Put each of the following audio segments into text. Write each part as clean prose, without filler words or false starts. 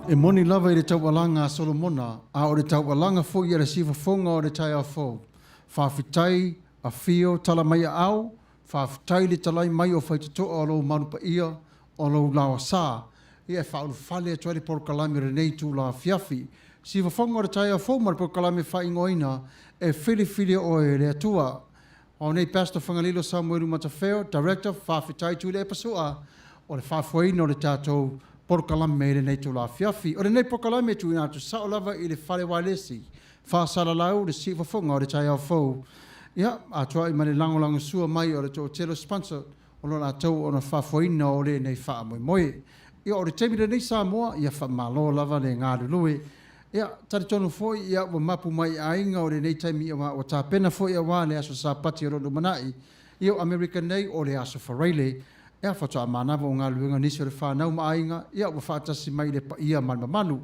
E moni lava i le taualaga a Solomona, a o le taualaga foi a le siufofoga o le taeao fou. Faafetai, afio, tala mai aao, faafetai le talai mai o faitotoa o lou malu paia, o lou laosa, ia e faaulufale atu ai le polokalame o lenei itula afiafi. Siufofoga o le taeao fou ma le polokalame faaigoaina e Filifilia Oe e le Atua. O nei Pastor Fagalilo Samuelu Matafeo, Director, faafetai Tuilaepa Sua o le faafoeina o le tatou polokalame i lenei itula afiafi. O lenei polokalame e tuuina atu sao lava i le fale wailesi, faasalalau le siufofoga o le taeao fou. Ia, atoai ma le lagolagosua mai o le toatele o sponsor o lo latou ona faafoeina o lenei faamoemoe. Ia, o le taimi lenei Samoa, ia faamalo lava le galulue. Ia, talitonu foi, ia, ua mapu mai i aiga o lenei taimi aua ua tapena foi aua le aso Sapati o lo o lumanai. Ia, o Amerika nei, o le aso Faraile, ia, faatoa manava o galuega nisi o le fanau ma aiga, ia, ua faatasi mai i le paia ma le mamalu.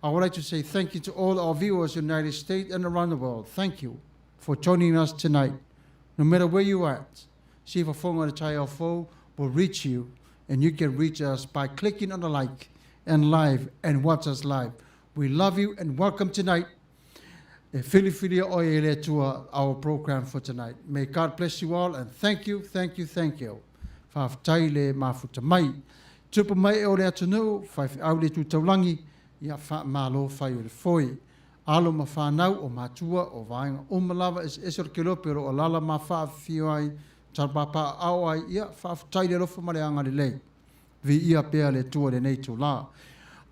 I would like to say thank you to all our viewers in the United States and around the world. Thank you for joining us tonight. No matter where you are at, Siufofoga o le Taeao Fou will reach you, and you can reach us by clicking on the like and live and watch us live. We love you and welcome tonight. E Filifilia Oe e le Atua, our program for tonight. May God bless you all and thank you, thank you, thank you. Faafetai le mafuta mai. Tupu mai e o le atunuu, faifeau le tu taulagi, ia faamalo fai o le foe. Alo ma fanau o matua o vaega uma lava eseese o le kelope o lo o alaala ma faafifio ai, talapāpāaao ai, ia faafetai le alofa ma le agalelei. Viia pea le Atua i lenei itulā.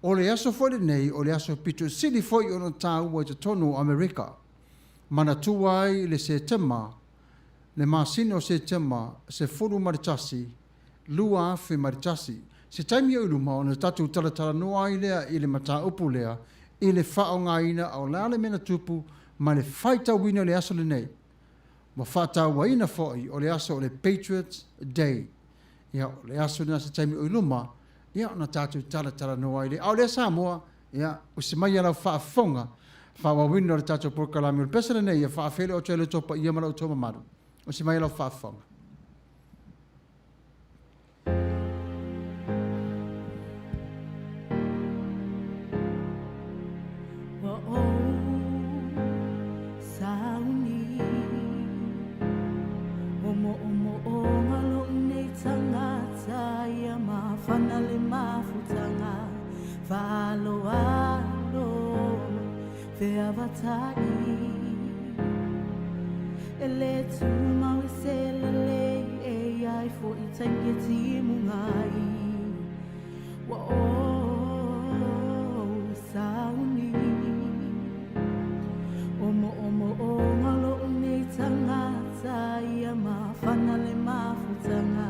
O le aso foi lenei, o le aso pito sili foi ona taua i totonu o Amerika. Manatua ai le Setema, le masina o Setema 11, 2001. Se taimi o i luma ona tatou talatalanoa ai lea i le mataupu lea i le faaaogaina o le a le mea na tupu ma le faitauina i le aso lenei. Ua faatauaina foi o le aso o le Patriots Day. Ia, o le aso lena se taimi o i luma, ia ona tatou talatalanoa ai lea. A o lea Samoa, ia, usi mai a lau faafofoga, faaauauina o le tatou polokalame o le pese lenei, ia faafeiloai atu ai lo outou paia ma lo outou mamalu. Usi mai a lau faafofoga. Ua ou sauni O moomooga lou nei tagata Ia mafana le mafutaga Faaaloalo feavatai E le tumau i se lelei E i ai foi taimi e timuga ai Ua ou sauni O moomooga lou nei tagata Ia mafana le mafutaga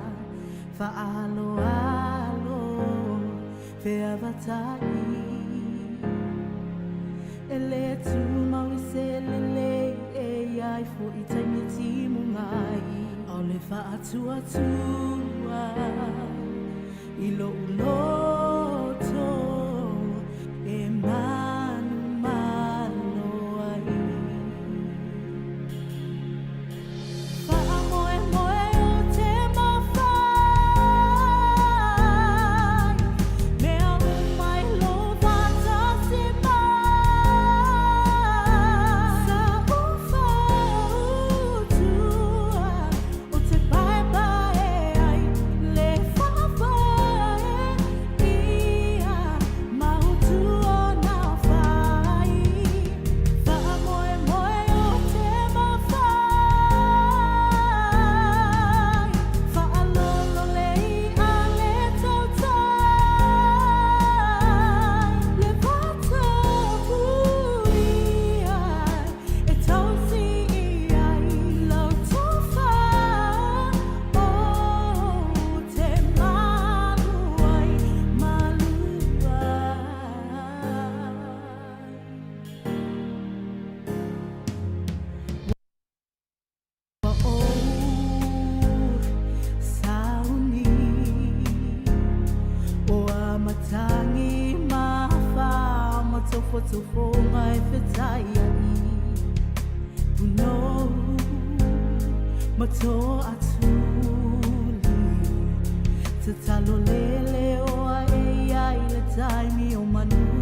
Faaaloalo feavatai E le tumau i se lelei E i ai foi taimi e timuga ai Aole faatuatua I lou loto e manumalo ai. Faamoemoe ou te mafai, mea uma i lou faatasi mai. Sa ou fautua Ou te paepae ai le faafoe ia ma utu ona fai. Faamoemoe ou te mafai, faalolo le i'a le tautai, le vatapuia E tausi i ai lau tofa ou te malu ai, malu ai. Ua ou sauni, ua matangi ma wha ma tofotofoga e fetai ai. Punou ma toatuli, tatalo lele oa e iai le taimi o manu.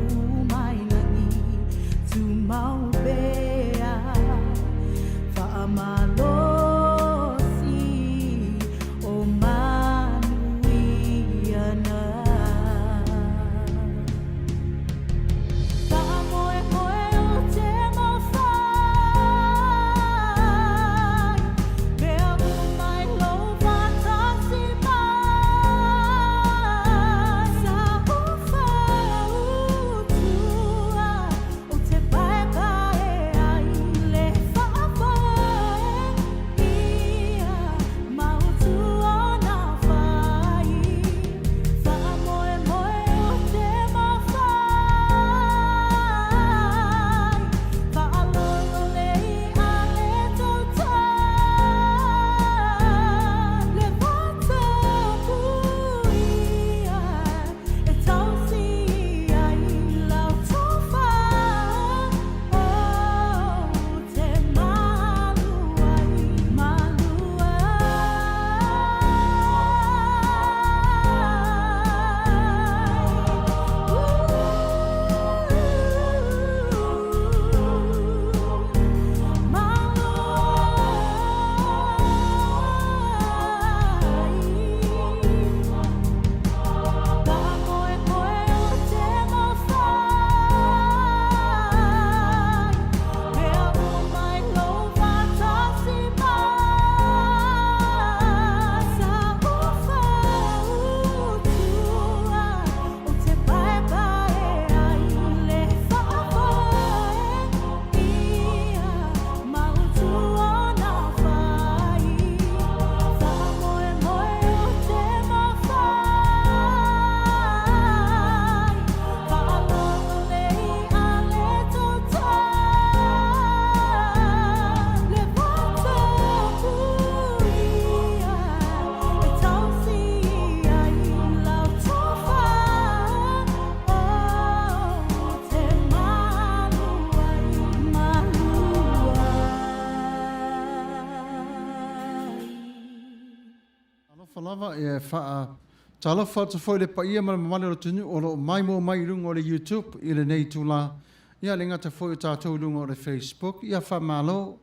lava. Ia e faatalofa atu foi i le paia ma le mamalu o le atunuu o lo o maimoa mai i luga o le YouTube i lenei itula. Ia e le gata foi o tatou i luga o le Facebook. Ia faamalo,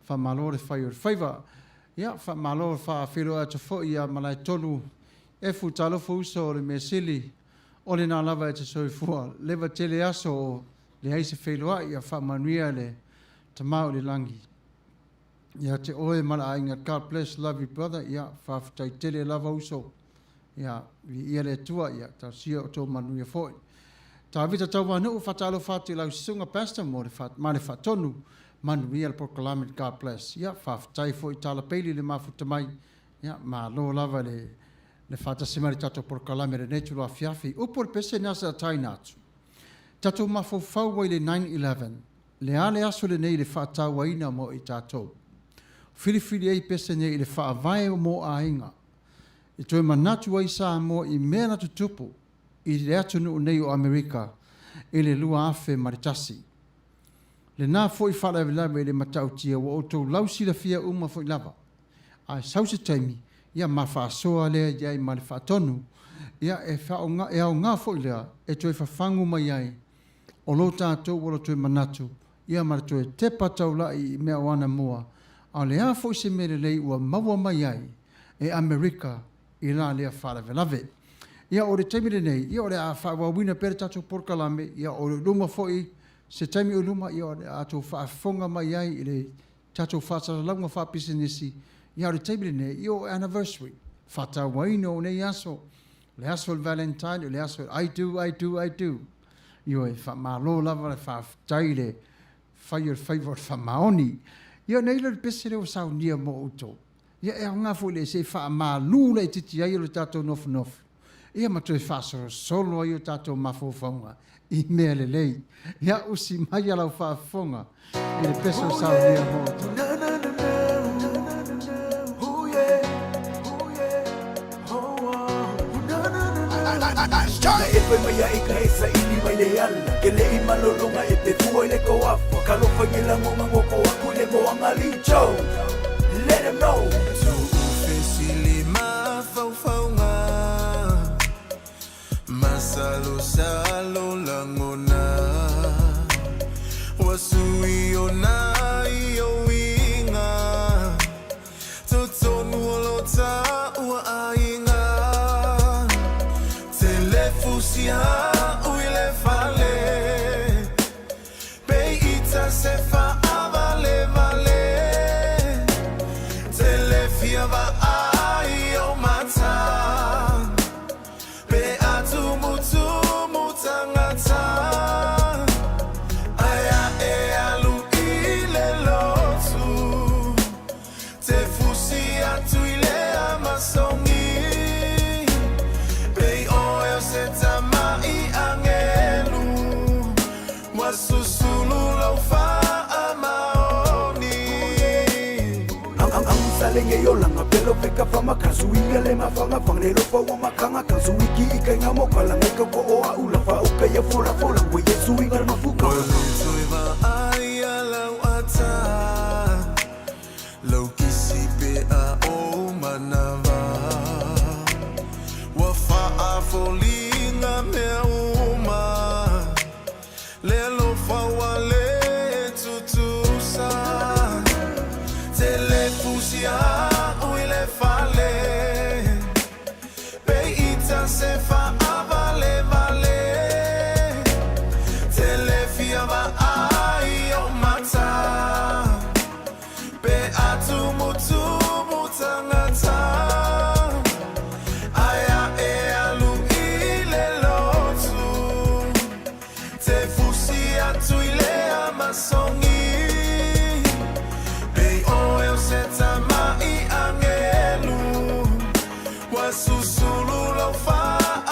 faamalo le fai o le faiva. Ia faamalo le faafeiloai atu foi ia Malaetolu Efu, talofa uso o le mea sili o lena lava e te soifua. Leva tele aso o leai se feiloai, ia faamanuia le Tama o le lagi ia te oe ma le aiga. God bless, love you brother. Ia faafetai tele lava uso. Ia viia le Atua, ia talosia outou manuia foi. Tavita Tauvanuu, faatalofa atu i lau susuga Pastor mo le ma le faatonu. Manuia le polokalame, God bless. Ia faafetai foi Tala Bailey le mafuta mai. Ia malo lava le le faatasi mai i le tatou polokalame i lenei itula afiafi. Upu o le pese ni asa taina atu. Tatou mafaufau ai i le 9/11, le a le aso lenei i le faatauaina mo i tatou. Filifili ai pese nei i le faavae mo aiga. E toe manatu ai Samoa i mea na tutupu i le atunuu nei o Amerika i le 2001. Lena foi faalavelave i le matautia ua outou lausilafia uma foi lava. Ae sau se taimi, ia ma faasoa lea i ai ma le faatonu, ia e faaaoga, e aoga foi lea e toe fafagu mai ai o lo tatou ua lo toe manatu, ia ma le toe tepa taula'i i mea o anamua, a o le a foi se mea lelei ua maua mai ai e Amerika i la lea faalavelave. Ia o le taimi lenei, ia o le a faaauauina pea le tatou polokalame, ia o luma foi, se taimi o luma, ia o le a tou faafofoga mai ai i le tatou faasalalauga faapisinisi, ia o le taimi lenei, ia o anniversary, faatauaina o nei aso, le aso o le Valentine, o le aso I do, I do, I do. Ioe, faamalo lava le faafetai i le fai o le faiva o le faamaoni. Ia ona i ai lea o le pese lea ua saunia mo outou. Ia e aoga foi le se i faamalu laitiiti ai o le tatou nofonofo, ia ma toe faasolosolo ai o tatou mafaufauga i mea lelei. Ia usi mai a lau faafofoga i le pese o saunia mo outou. E fai mai ai ka e saili mai le ala Ke le i malolonga e pe fua i le koafa Ka lofa i le langonga ngoko aku i le moanga li Joe Let him know. Tuufesili mafaufauga, masalosalo lagona, ua sui ona i ou uiga, totonu o lo taua aiga. Telefusi a'u i le fale, pe ita se faavalevale, telefia vaai o mata, pe atumutumu tagata, ae ae alu i le lotu, te fusi atu i le amasogi, pei oe o se tama'i agelu, ua susulu lou faamaoni. Ang salenge yo langa pelo feka fama kazuiga le mafanga fang le lofa wa makanga kazuiki i kai ngamo kalanga ka ko o a ula fa uka ya fola fola we yesu inga mafuka. Ua le toe vaai a lau ata, lau kisi pe a ou manava, ua faafoliga mea uma, le alofa ua le tutusa, telefusi a'u i le fale, pe ita se faavalevale, telefia vaai o mata, pe atumutumu tagata, ae ae alu i le lotu, te fusi atu i le amasogi, pei oe o se tama'i agelu, ua susulu lou faamaoni.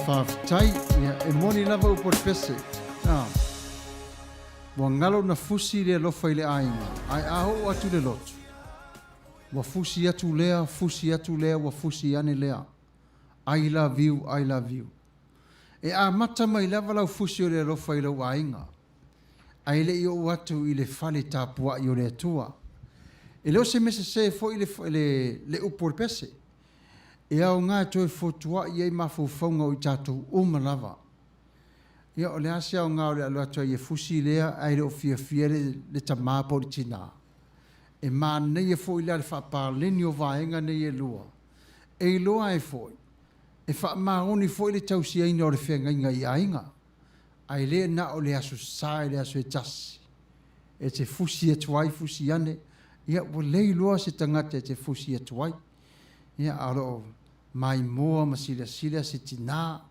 Faafetai. Ia, e moni lava upu a le pese. A. Ua galo na fusi le alofa i le aiga, ae a oo atu i le lotu, ua fusi atu lea, fusi atu lea, ua fusi ane lea. I love you, I love you. E amata mai lava lau fusi o le alofa i lou aiga, ae le i oo atu i le fale tapuai o le Atua. E le o se mea sese foi le, le, le upu o le pese. E aoga e toe fotuai ai mafaufauga o i tatou uma lava. Ia, o le a se aoga o le alu atu ai e fusi lea ae le o fiafia le, le tamā po o le tinā? E manaia foi la le faapaleni o vaega nei e lua. E iloa ai foi, e faamaoni foi le tausiaina o le feagaiga i aiga, ae le na o le Aso Sa i le aso e tasi e te fusi atu ai, fusi ane, ia ua le iloa se tagata e te fusi atu ai. Ia, a o lo o maimoa ma silasila se tinā,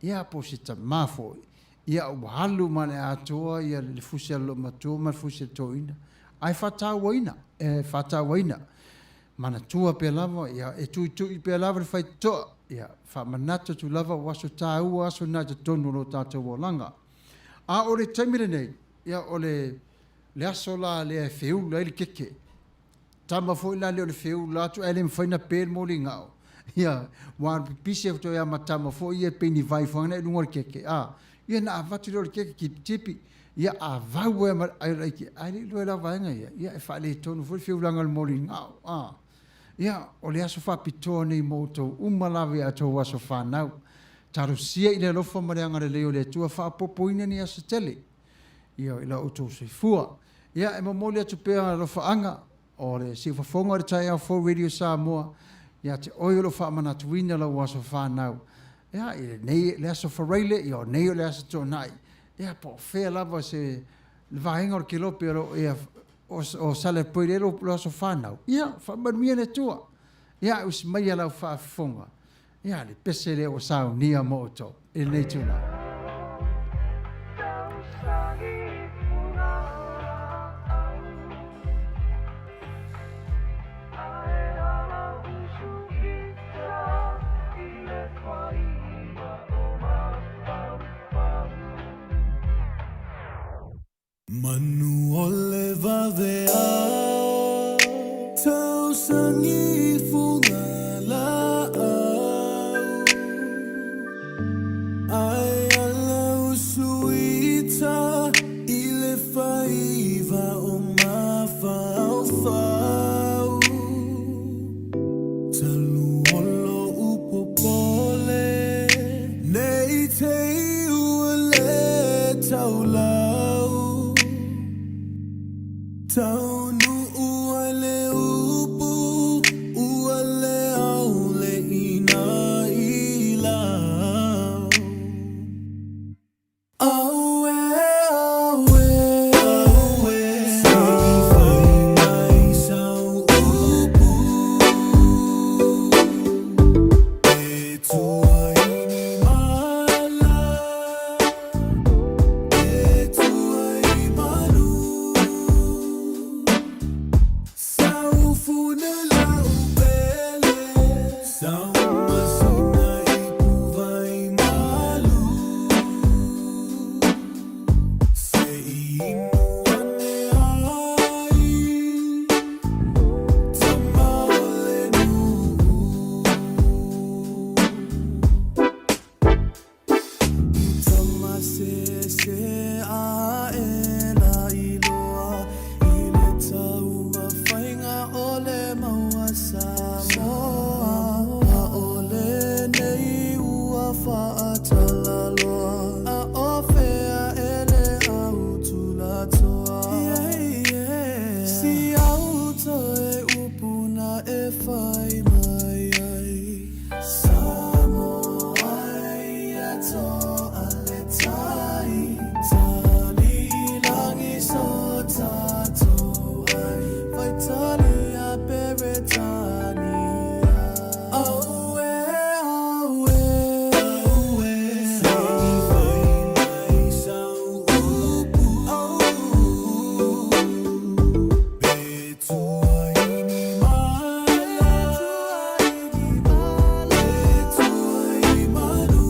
ia po o se tamā foi, ia ua alu ma le atoa ia le fusi a le loomatua ma le fusi a le toeaina, ae faatauaina, e faatauaina. Manatua pea lava, ia e tuitui pea lava le faitotoa, ia faamanatu atu lava o aso taua aso na i totonu o lo tatou olaga. A o le taimi lenei, ia o le le aso la lea e feula ai le keke. Tama foi la lea o le feula atu ae le mafai ona pe le moligao. Ia, ua pipisi atu ai lava ma tama foi ia pei ni vai foi i luga o le keke, a, ia ona avatu lea o le keke tipitipi, ia a vau ai ma le ai o le aiki, ae le i iloa e la vaega ia, ia e faaletonu foi le feulaga o le moligao, a. Ia, o le aso faapitoa nei mo outou uma lava i a outou aso fanau. Talosia i le alofa ma le agalelei o le Atua faaopoopoina ni aso tele. Ia, i la outou soifua. Ia, e momoli atu pea alofaaga o le siufofoga o le taeao fou Radio Samoa ia te oe o lo o faamanatuina lau aso fanau. Ia, i lenei le aso Faraile, ia o nei o le aso Toonai. Ia, po o fea lava se le vaega o le kelope o lo o ea o Saleapuele ai lou aso fanau. Ia, faamanuia le Atua. Ia, usi maia lau faafofoga. Ia, le pese lea ua saunia mo outou i lenei itula. Manu o le vaveao Tausagi fuga laau Ae ala usuita I le faiva o mafaufau Talu o lou popole Nei te i ua le taulau Taunuu ai le upu Ua le au le ina i lau Auē, auē, auē, se i fai mai sau upu E tuai ni mala, e tuai manu Sau funa lau pele, sau masina i puvai malu Se i inu ane ai, tama o le nuu. Tama se se a e la iloa i le taumafaiga o le maua Samoa a o lenei ua faatalaloa a o fea e le au tulatoa Si au toe upu na e fai mai ai Samoa ia toa le tai Tali i lagi so tatou ai Faitalia Peretania Auē, auē, auē Se i fai mai sau upu Be tuai ni mala, be tuai manu.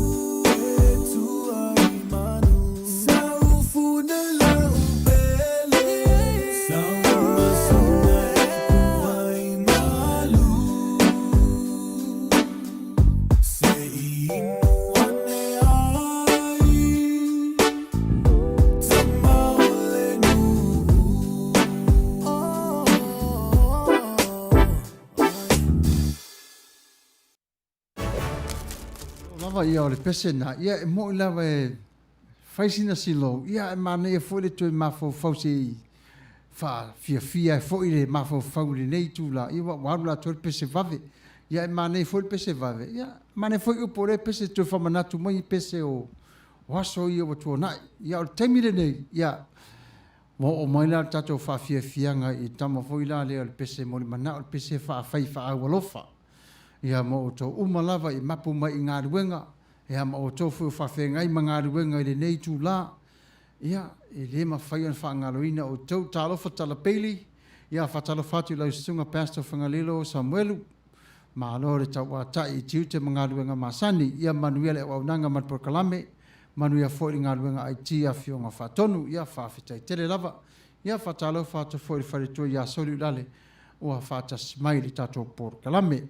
lava ia o le pese lena, ia e moni lava e fai sina silou, ia ae manaia foi le toe mafaufau se i faafiafia ai foi le mafaufau i lenei itula, ia aua ua alu atoa le pese vave. Ia ae manaia foi le pese vave, ia manaia foi upu o lea pese e toe faamanatu mai pese o aso ia ua tuanai. Ia o le taimi lenei, ia ua oo mai la le tatou faafiafiaga i le tama foi la lea o le pese mo le manao, le pese faafai faaaualofa. Ia ma outou uma lava i mapu mai i galuega, ia ma outou foi o faafeagai ma galuega i lenei itula, ia, e le mafai ona faagaloina outou. Talofa Tala Bailey, ia faatalofa atu i lau Susuga Pastor Fagalilo Samuelu, malo le tauatai i tiute ma galuega masani, ia manuia le auaunaga ma le polokalame, manuia foi le galuega IT a Afioga Faatonu, ia faafetai tele lava. Ia faatalofa atu foi i le faletua ia Soliulale ua faatasi mai i le tatou polokalame.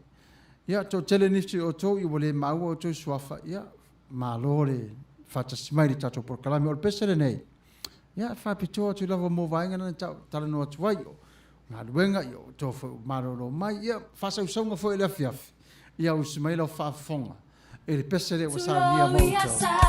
Ia, toatele nisi o outou ua le maua outou suafa, ia, malo le faatasi mai i le tatou polokalame. O le pese lenei, ia, e faapitoa atu lava mo vaega na talanoa atu ai, o galuega, ia, o outou foi ua malolo mai, ia, faasausauga foi o le afiafi, ia, usi mai lau faafofoga i le pese lea ua saunia mo outou.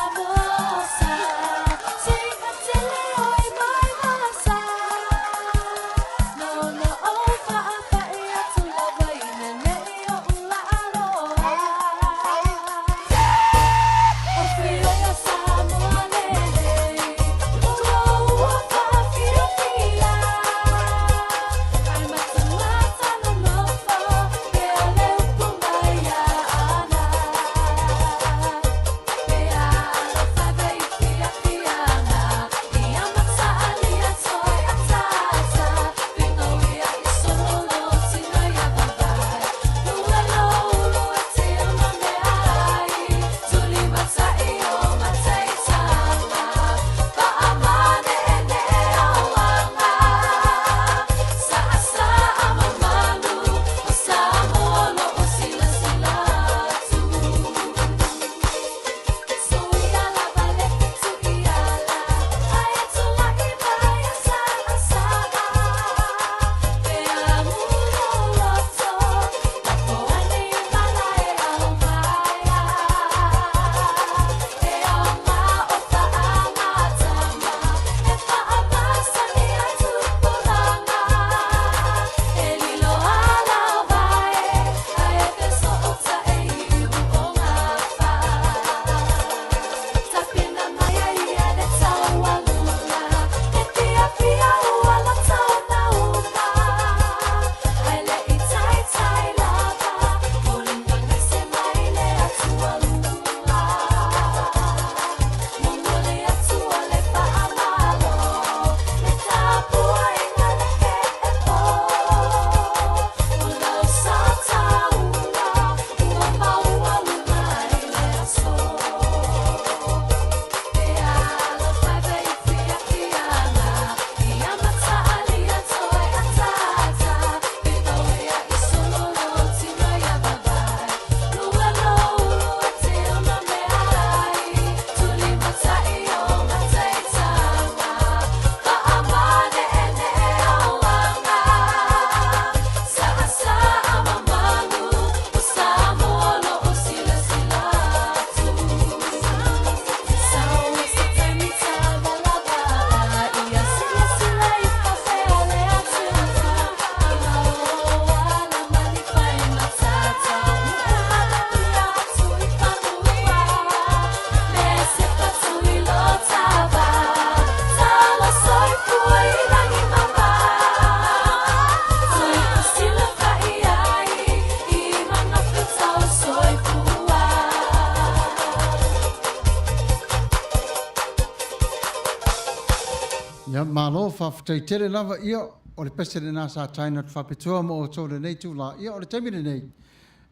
Ia, malo, faafetai tele lava. Ia, o le pese lena sa taina atu faapitoa mo outou i lenei itula. Ia, o le taimi lenei,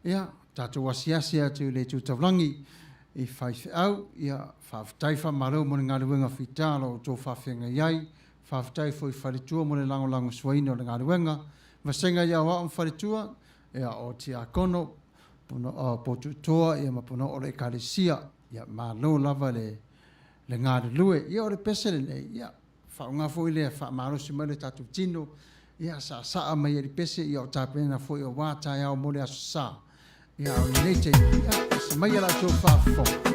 ia, tatou asiasi atu i le itu taulagi i faifeau. Ia, faafetai faamalo mo le galuega fita o lo o outou faafeagai ai. Faafetai foi i faletua mo le lagolagosuaina o le galuega. Vasega i aoao ma faletua, ia, o tiakono, potutoa, ia, ma ponoo o le ekalesia. Ia, malo lava le le galulue. Ia o le pese lenei, ia faaaoga foi lea e faamalosi mai le tatou tino, ia saasaa mai ai le pese, ia o tapena foi aua taeao mo le Aso Sa. Ia, o lenei taimi, ia, pese mai a la outou faafofoga.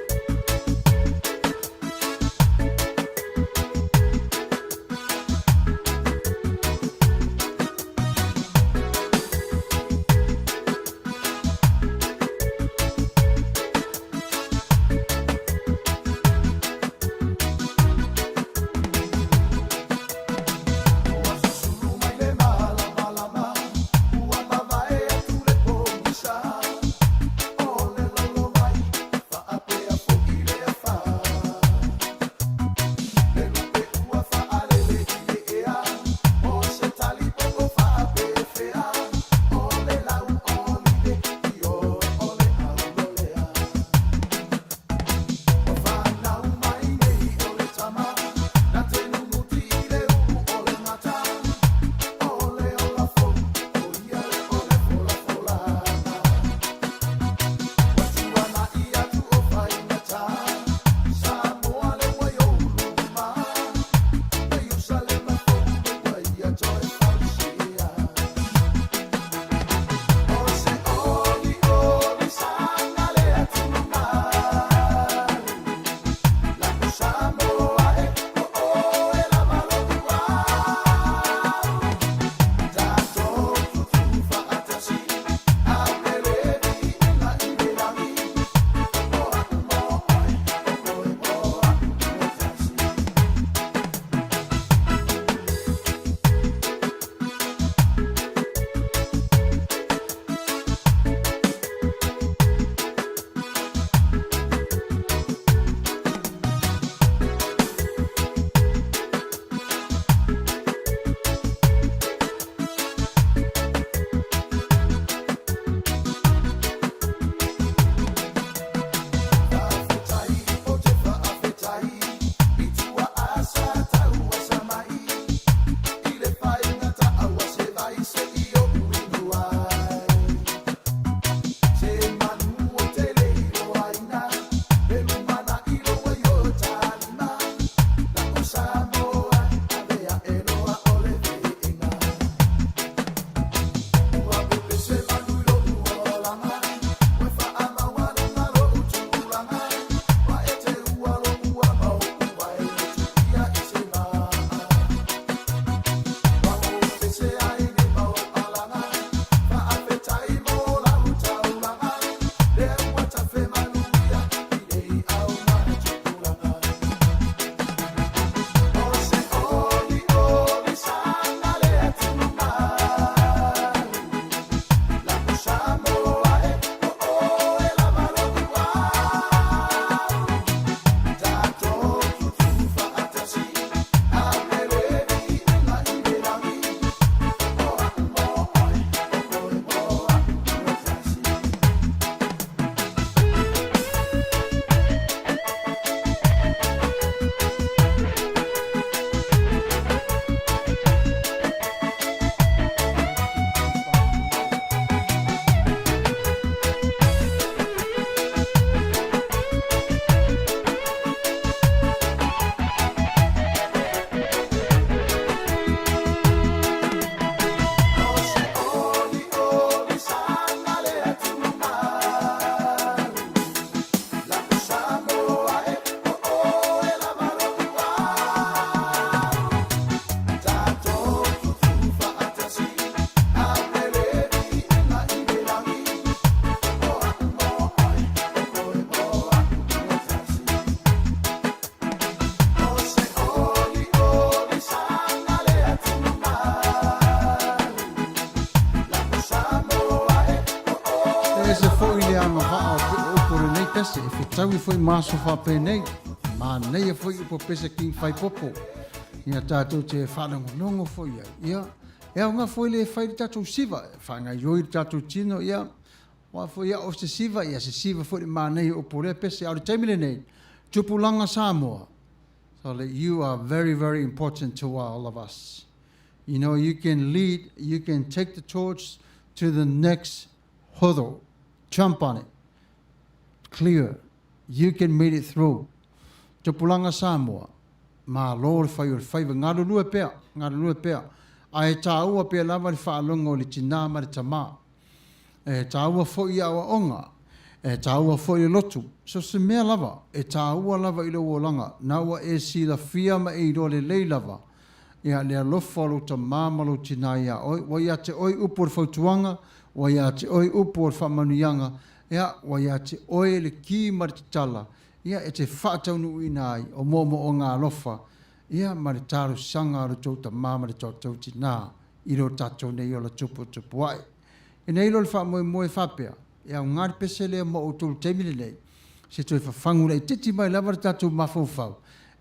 E ese foi le agavaa o pe upu o lenei pese, e fetaui foi ma aso faapenei. Manaia foi upu o pese King Faipopo. Ia tatou te faalogologo foi ai. Ia, e aoga foi le fai le tatou siva, e faagaioi le tatou tino, ia, aua foi ia o se siva, ia se siva foi le manaia o upu o lea pese. A o le taimi lenei, Tupulaga Samoa, so that you are very, very important to all of us. You know, you can lead, you can take the torch to the next hurdle. Jump on it. Clear. You can make it through. Tupulaga Samoa, malo le fai o le faiva, galulue pea, galulue pea. Ae tāua pea lava le faalogo o le tinā ma le tamā. E tāua foi i aoaoga, e tāua foi i le lotu, so se mea lava, e tāua lava i lou olaga, na ua e silafia ma e iloa lelei lava, ia, le alofa o lou tamā ma lou tinā iā oe, ua ia te oe upu o le fautuaga, ua ia te oe upu o le faamanuiaga, ia, ua ia te oe le ki ma le tatala, ia, e te faataunuuina ai o moomooga alofa, ia, ma le talosaga a lo tou tamā ma le tou tinā i lo tatou nei ola tuputupu ae. Ina ia iloa le faamoemoe faapea, e aoga le pese lea mo outou i le taimi lenei, se toe fafagu laitiiti mai lava le tatou mafaufau,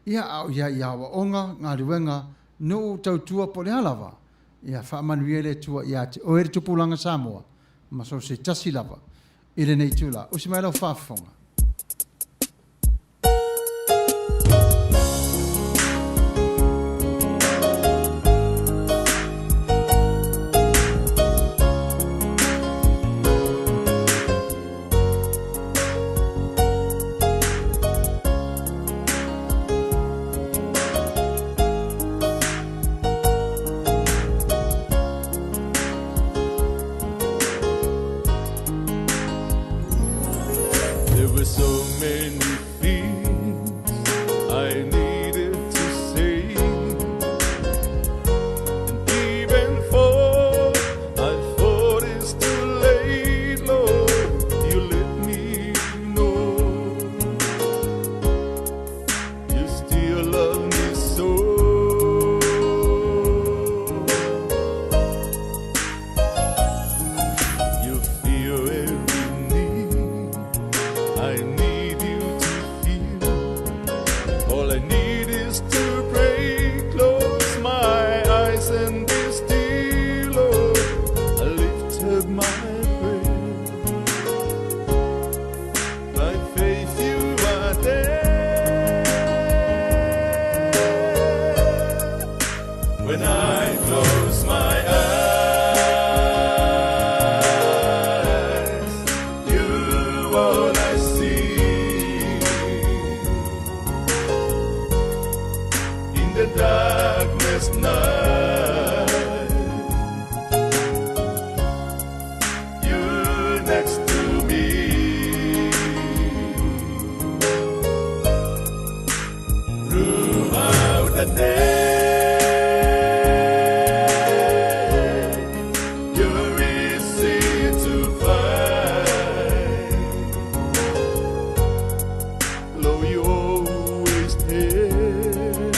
ia, a o i ai i aoaoga, galuega, nuu, tautua po o le a lava, ia faamanuia le Atua ia te oe le tupulaga Samoa ma so o se tasi lava i lenei itula. Usi mai lau faafofoga. There were so many things I needed to say, and even though I thought it's too late, Lord, you let me know you still love me so. You feel every need I need you to feel. All I need is to pray, close my eyes and be still. Lord, I lift up my prayer. By faith you are there. When I close my eyes, you all I see. In the darkness night, you next to me. Throughout the day, you're easy to find. Though you always there.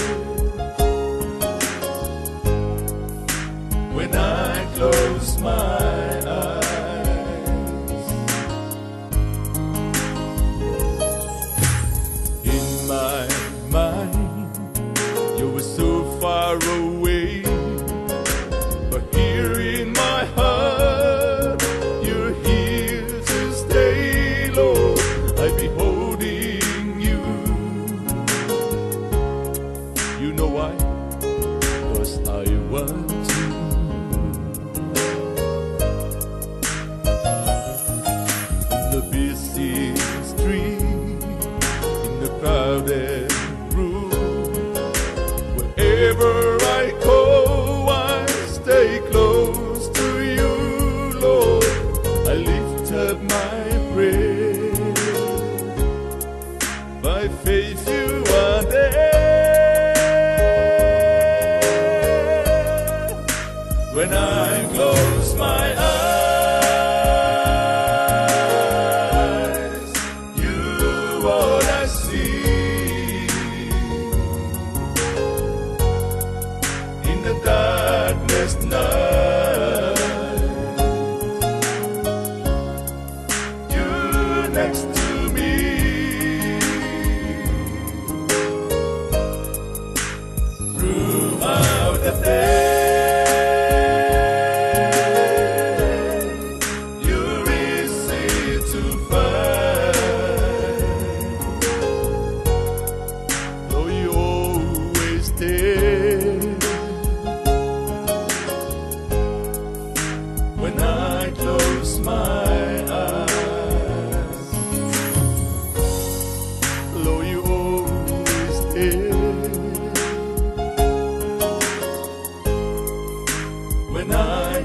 When I close my eyes, in my mind, you were so far away. But here in my heart, you're here to stay, Lord. I be holding you. You know why? 'Cause I want to. In the busy street, in the crowded room, wherever I go, I stay close to you, Lord. I lift up my prayer. By faith you are there. When I close my eyes, you all I see. In the darkness night, you next to me. Throughout the day, you're easy to find. Though you always there. When I close my eyes, though you always there. When I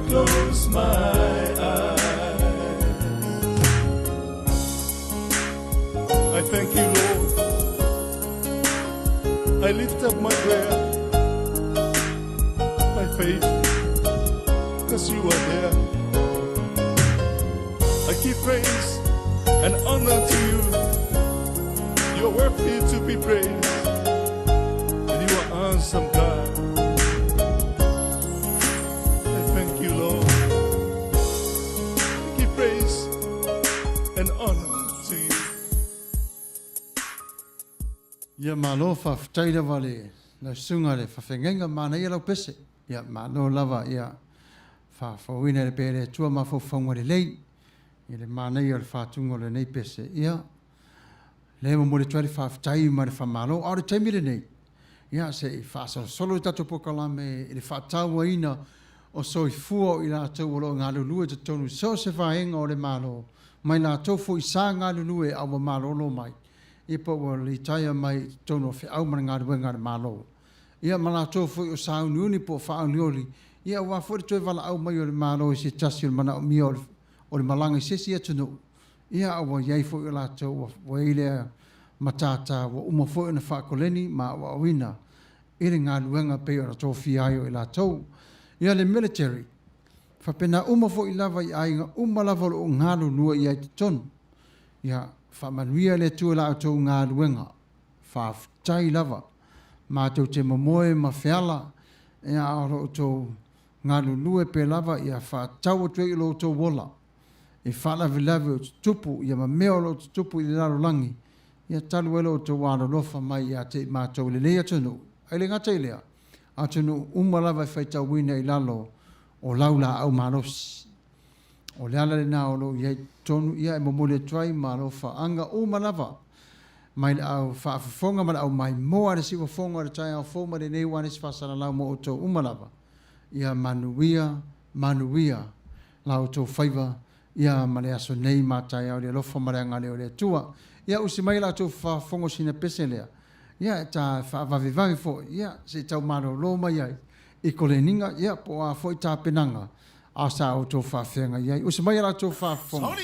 close my eyes. thank you, Lord. I lift up my prayer, my faith, because you are there. I give praise and honor to you. You are worthy to be praised, and you are awesome, God. I thank you, Lord. I give praise and honor to you. Ia malo faafetai lava le lau susuga le fafeagaiga manaia lau pese. Ia malo lava ia faafouina le pea e le Atua mafaufauga lelei i le manaia o le faatuga o lenei pese. Ia lea e momoli atu ai le faafetai ma le faamalo. A o le taimi lenei, ia se i faasolosolo le tatou polokalame i le faatauaina o soifua o i latou o lo o galulue i totonu i so o se vaega o le Malo, mai latou foi sa galulue a ua malolo mai, ia po ua litaea mai i totonu o feau ma le galuega a le Malo. Ia ma latou foi o sauniuni po o faaolioli, ia aua foi le toe valaau mai o le Malo i se tasi o le manaomia o le malaga i se isi atunuu, ia a ua i ai foi o latou ua i ai lea matata ua uma foi ona faakoleni ma aoaoina i le galuega e pei ona tofia ai o i latou. Ia le military, faapena uma foi lava i aiga uma lava o lo o galulue i ai totonu. Ia faamanuia le Atua i la outou galuega. Faafetai lava. Matou te momoe ma feala, ia a o lo outou galulue pea lava ia faatatau atu ai i lo outou ola i faalavelave o tutupu ia ma mea o lo o tutupu i le lalolagi, ia talu ai lo outou alolofa mai ia te i matou i lenei atunuu, ae le gata i lea, atunuu uma lava e faitauina i lalo o lau laau malosi. O le ala lena o lo o i ai i totonu, ia e momoli atu ai ma alofaaga uma lava mai le au faafofoga ma le au maimoa a le siufofoga o le taeao fou ma lenei ua nisi faasalalau mo outou uma lava. Ia manuia, manuia la outou faiva, ia ma le aso nei ma taeao i le alofa ma le agalelei o le Atua. Ia usi mai la outou faafofoga o sina pese lea, ia e ta faavavevave foi, ia se i tau malolo mai ai i koleniga, ia po o a foi tapenaga a sa outou faafeagai ai. Usi mai a la outou faafofoga.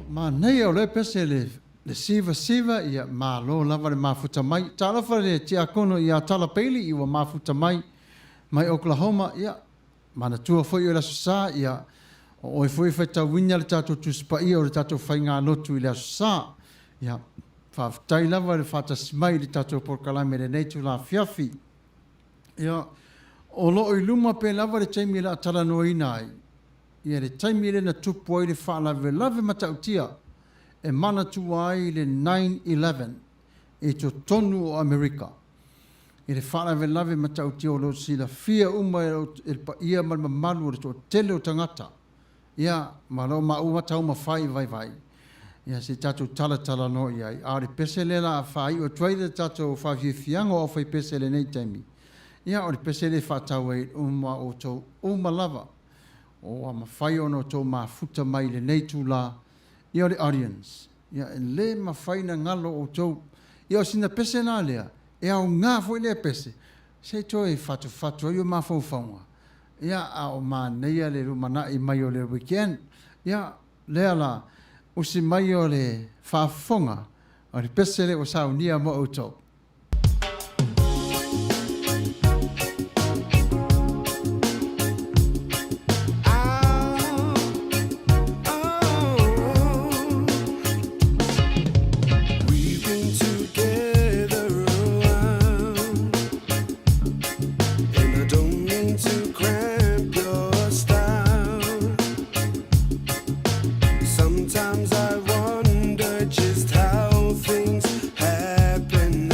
Manaia o lea pese le le siva siva, ia malo lava le mafuta mai. Talofa le tiakono ia Tala Bailey i ua mafuta mai mai Oklahoma, ia manatua foi o le Aso Sa, ia o oe foi e faitauina le tatou Tusi Paia o le tatou faigalotu i le Aso Sa. Ia faafetai lava le faatasi mai i le tatou polokalame i lenei itula afiafi. Ia o lo o i luma pea lava le taimi o le a talanoaina ai ia le taimi lea na tupu ai le faalavelave matautia e manatua ai le 9/11 i totonu o Amerika. I le faalavelave matautia o lo o silafia uma e le paia ma le mamalu o le toatele o tagata, ia, ma lo maua taumafai vaivai, ia se i tatou talatalanoa i ai. A o le pese lea o le a faaiu atu ai le tatou faafiafiaga o aufaipese i lenei taimi, ia o le pese lea e faatau ai uma outou uma lava ua mafai ona outou mafuta mai i lenei itula, ia o le audience, ia e le mafai ona galo outou. Ia o sina pese la lea, e aoga foi lea pese, se i toe fatufatu ai o mafaufauga, ia a o manaia le lumanai mai o le weekend. Ia lea la, usi mai o le faafofoga o le pese lea ua saunia mo outou. We've been together a while, and I don't mean to cramp your style. Sometimes I wonder just how things happen.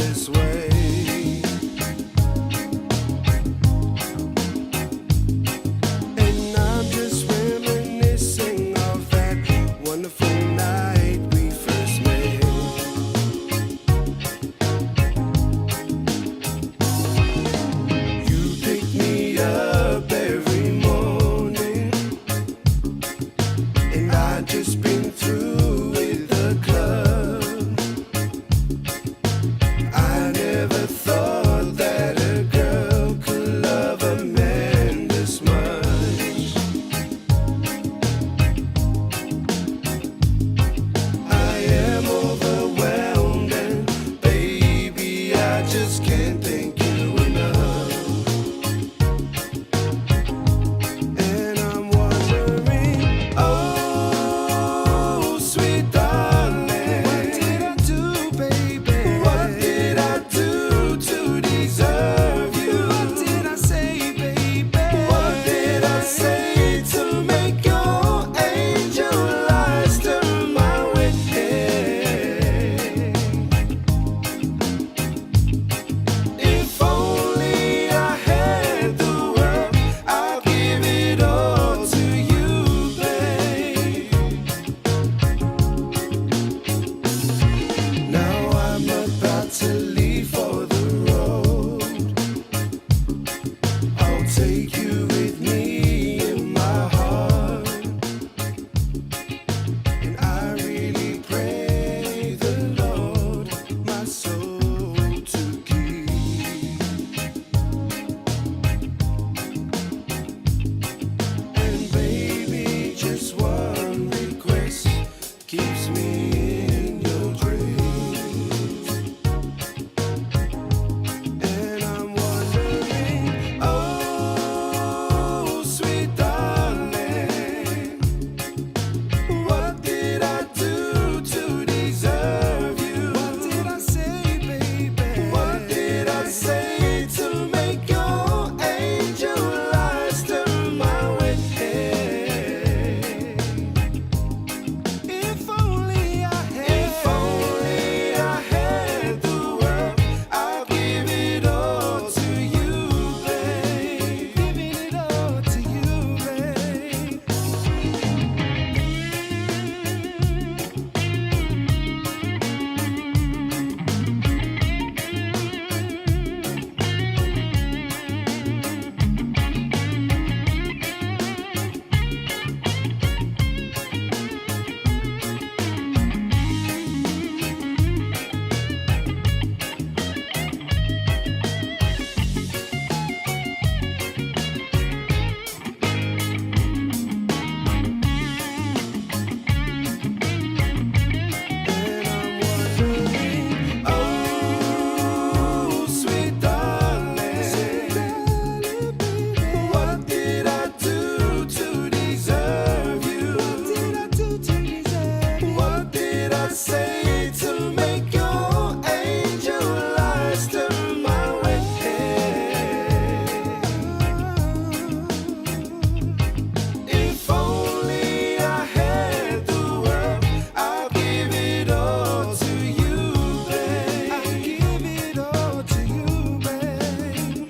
to say to make your angel eyes turn my way? If only I had the world, I'd give it all to you, babe. I'd give it all to you, babe.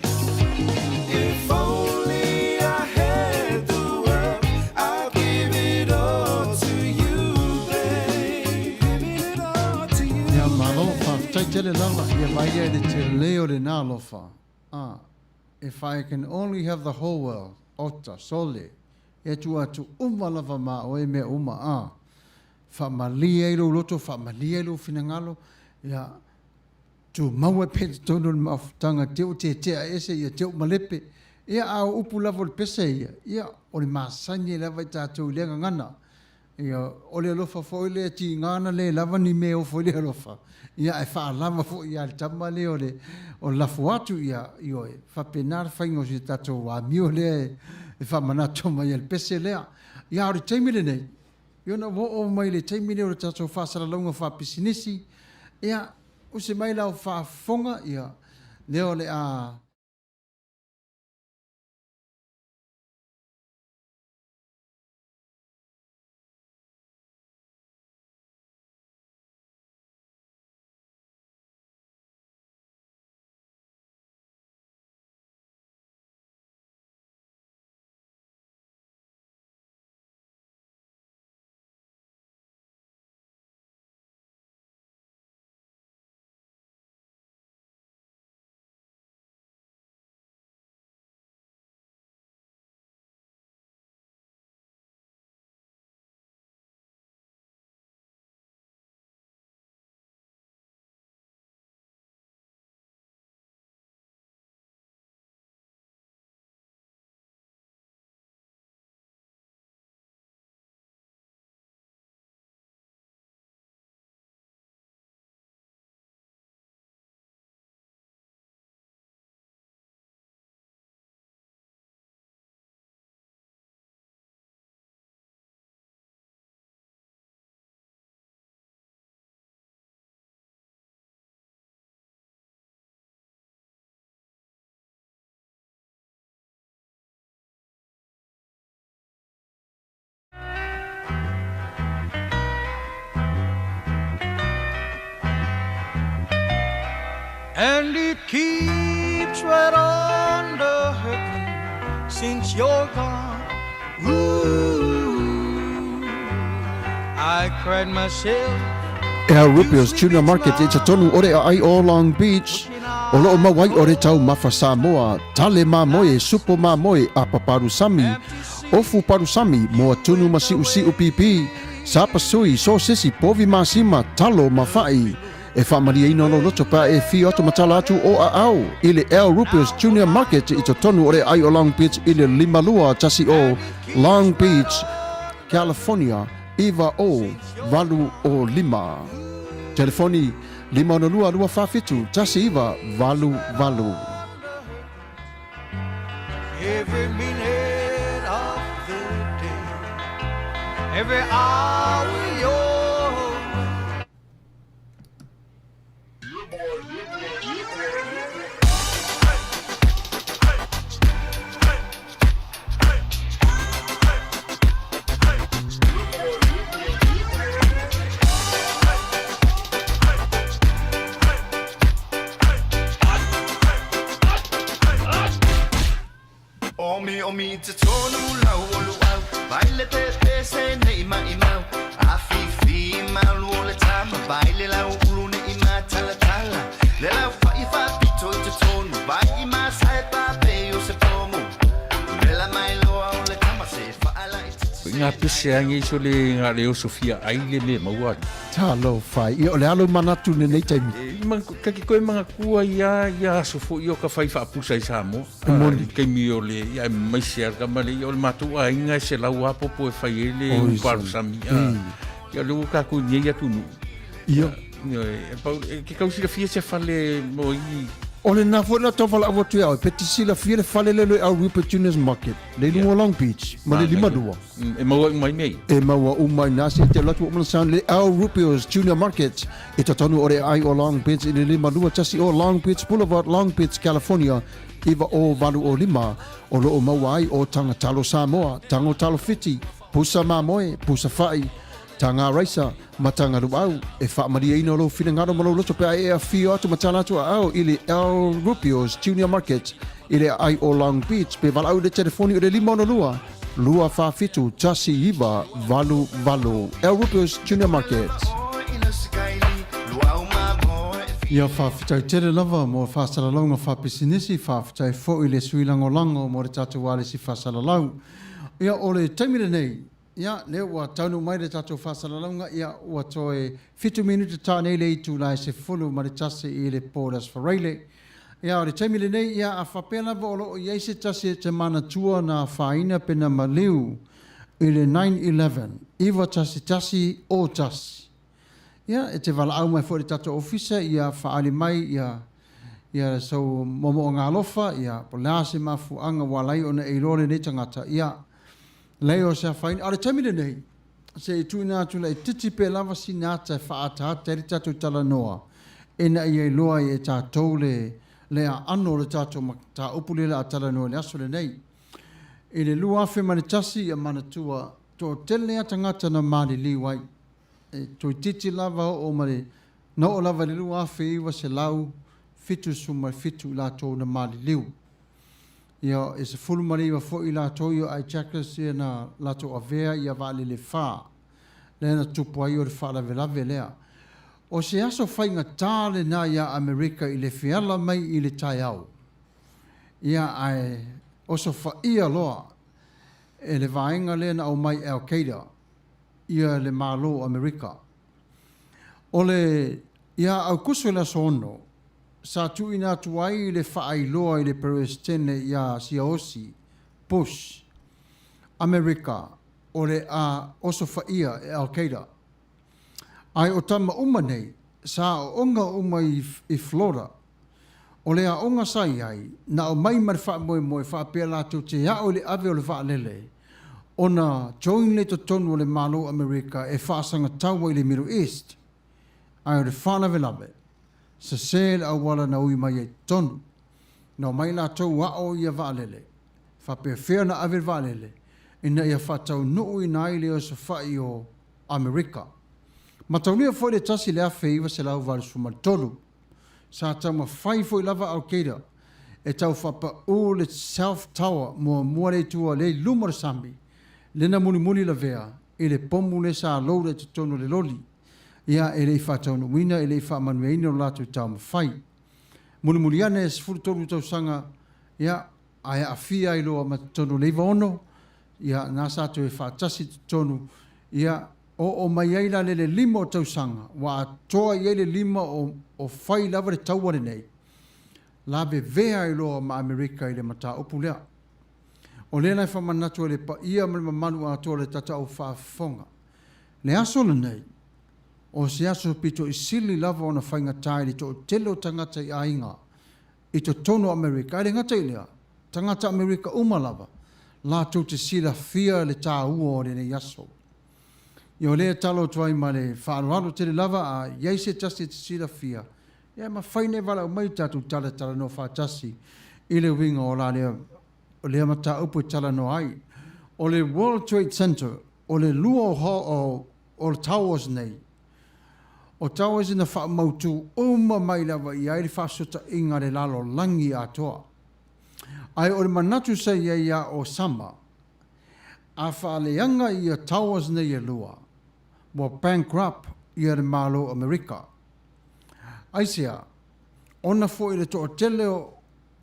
If only I had the world, I'd give it all to you, babe. Give it all to you. Ia malo, faafetai tele lava ia vaai i le tele o lena alofa. Ah, if I can only have the whole world, ota, sole, e tuu atu uma lava ma oe mea uma, ah. Faamalie ai lou loto, faamalie ai lou finagalo, ia, tumau ai pea i totonu o le mafutaga te u tetea ese ia te u malepe. Ia, a o upu lava o le pese ia, ia, o le masani lava i tatou i lea gagana. Ia, o le alofa foi lea tiga ana le lava ni mea e ofo i le alofa, ia, ae faalava foi ia le tama lea o le, o le lafo atu, ia, ioe, faapena le faiga o si tatou amio lea e faamanatu mai ai le pese lea. Ia, a o le taimi lenei, ia ona ua oo mai i le taimi lea o le tatou faasalalauga faapisinisi, ia, usi mai lau faafofoga, ia, lea o le a. And it keeps right on the hurting since you're gone. Ooh, I cried myself. Al Rupio's Tuna Market i totonu o le aai o Long Beach, o loo mau ai o le taumafa Samoa, tale mamoe, supo mamoe, apa palusami, ofu palusami, moa tunu ma siusiu pipi, sapasui, sosesi, povi masima, talo ma fa'i. E faamalieina lou loto pe a e fio atu ma tala atu o aao i le Al Rupio's Junior Market i totonu o le aai o Long Beach i le 5210 Long Beach, California 90805. Telefoni 562 247 1988. Every minute of the day, every hour you're Omi omi te tonu lau o luau Vai le pe pe se nei mai mau A fi fi malu o le tama Vai le lau ulu ne i ma tala tala Le lau fa i fa pito i te tonu Vai i ma sai pa pe o se pomu Vela mai loa o le tama se fa ala i te Ngā pese ange iso le ngā leo Sofia ai le me maua atu. Talofa, ia o le a lou manatu i lenei taimi? E, ma, ka ki koe mangatua ia, ia aso fo'i o ka whai whaapusa i Samoa. E moni. I taimi o le, ia e maise a ka male, ia o le mātou aiga e se lau apopo e whai e le Oi, uparusami. Ia le ua kākou nei atu nuu. Ia. Ia, e, pau, e, ke kausilafia se fale mo i O lena foi la tau valaau atu ia oe, pe te silafia le fale lea o le Al Rupert Juniors Market, le i luga o Long Beach, ma le 52. E maua uma ai mea ia. E maua uma i na se te alu atu ua uma ona sound le Al Rupio's Junior Market i totonu o le aai o Long Beach i le 521 o Long Beach Boulevard, Long Beach, California 90805 o lo o maua ai o taga talo Samoa, tago talo Fiti, pusa mamoe, pusa fai, taga raisa, ma taga luau. E faamalieina lou finagalo ma lou loto pe a e afio atu ma tala atu aao i le Al Rupio's Junior Market i le aai o Long Beach pe valaau i le telefoni o le 562 247 1988. Al Rupio's Junior Market. Ia faafetai tele lava mo faasalalauga faapisinisi, faafetai foi i le sui lagolago mo le tatou alisi faasalalau. Ia o le taimi lenei, ia lea ua taunuu mai le tatou faasalalauga, ia ua toe fitu minute ta nei le itula e 11 i le po o le Aso Faraile. Ia o le taimi lenei, ia a faapea lava o lo o i ai se tasi e te manatua na afaina pe na maliu i le 9/11, 911 o tasi. Ia e te valaau mai foi i le tatou ofisa ia faaali mai ia ia sou moomooga alofa, ia po o le a se mafuaaga ua ala ai ona e iloa lenei tagata, ia leai o se afaina. A o le taimi lenei, se i tuuina atu laitiiti pe lava sina ata e faaataata ai le tatou talanoa ina ia iloa ai e tatou le le aano o le tatou mataupu lea o le a talanoa i le aso lenei. I le 2001, ia manatua, toatele lava tagata na maliliu ai. E toeitiiti lava oo ma le, na oo lava i le 2977 i latou na maliliu. Ia, e 19 foi i latou ia o hijackers ia na latou avea ia vaalele e fa, lea na tupu ai o le faalavelave lea. O se aso faigata lena ia Amerika i le feala mai i le taeao. Ia, ae osofaia loa e le vaega lea na aumai e Al Qaeda ia le Malo o Amerika. O le, ia Aukuso i le aso 6, sa tuuina atu ai le faailoa i le Peresetene ia Siaosi Bush, Amerika o le a osofaia e Al Qaeda. Ae o tama uma nei, sa aoga uma i Florida. O le aoga sa i ai, na aumai ma le faamoemoe faapea latou te ao i le ave o le vaalele ona join lea i totonu o le Malo o Amerika e faasagataua i le Middle East. Ae o le faalavelave, sese le auala na ui mai ai totonu. Na omai latou ao ia vaalele, faapefea ona ave le vaalele ina ia faataunuuina ai le osofai o Amerika. Mataulia foi le 1983, sa taumafai foi lava Al Qaeda e tau faapaū le South Tower muamua lea i tua lea i luma o le sami, lea na mulimuli lavea i le pomu lea sa load ai totonu o le loli. Ia, e le i faataunuuina, e le i faamanuiaina lo latou taumafai. Mulimuli ane e 13 tausaga, ia, ae aafia ai loa ma totonu o le 96, ia, na sa toe faatasi i totonu, ia, oo mai ai la le le lima o tausaga, ua atoa i ai le lima o, o fai lava le taua lenei, lavevea ai loa ma Amerika i le mataupu lea. O lea la e faamanatu ai le paia ma le mamalu atoa o le tataou faafofoga. Le aso lenei, o se aso pito i sili lava ona faigata i le toatele o tagata i aiga i totonu o Amerika, ae le gata i lea, tagata Amerika uma lava, latou te silafia le taua o lenei aso. Ia o lea e talo atu ai ma le faaaloalo tele lava, a i ai se tasi e te silafia, ia e mafai ona e valaau mai tatou talatalanoa faatasi i le uiga o la lea O lea mataupu e talanoa ai, o le World Trade Center, o le lua o, o towers nei, o towers na faamautu uma mai lava i ai le faasootaiga a le lalolagi atoa. Ae o le manatu sa i ai ia Osama, a faaleaga ia towers nei e lua, ua bankrupt ia le Malo o Amerika. Aisea? Ona foi le toatele o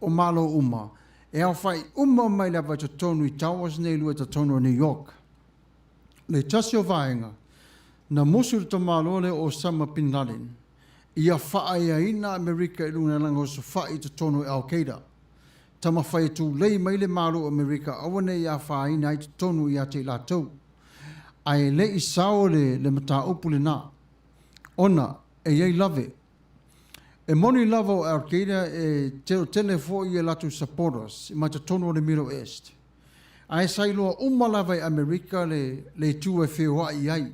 o Malo uma, e aofai uma mai lava i totonu i towers nei lua i totonu o New York. Le tasi o vaega, na musu le tamaloa lea o Osama Bin Laden ia faaeaina Amerika i luga lana osofai i totonu o Al Qaeda. Tamafai e tulei mai le Malo o Amerika aua ne i afaina ai totonu ia te i latou. Ae e le i sao le, le mataupu lena, ona e i ai lave. E moni lava o Al Qaeda e telotele foi i a latou supporters mai totonu o le Middle East. Ae sa iloa uma lava e Amerika le le itu e feoai i ai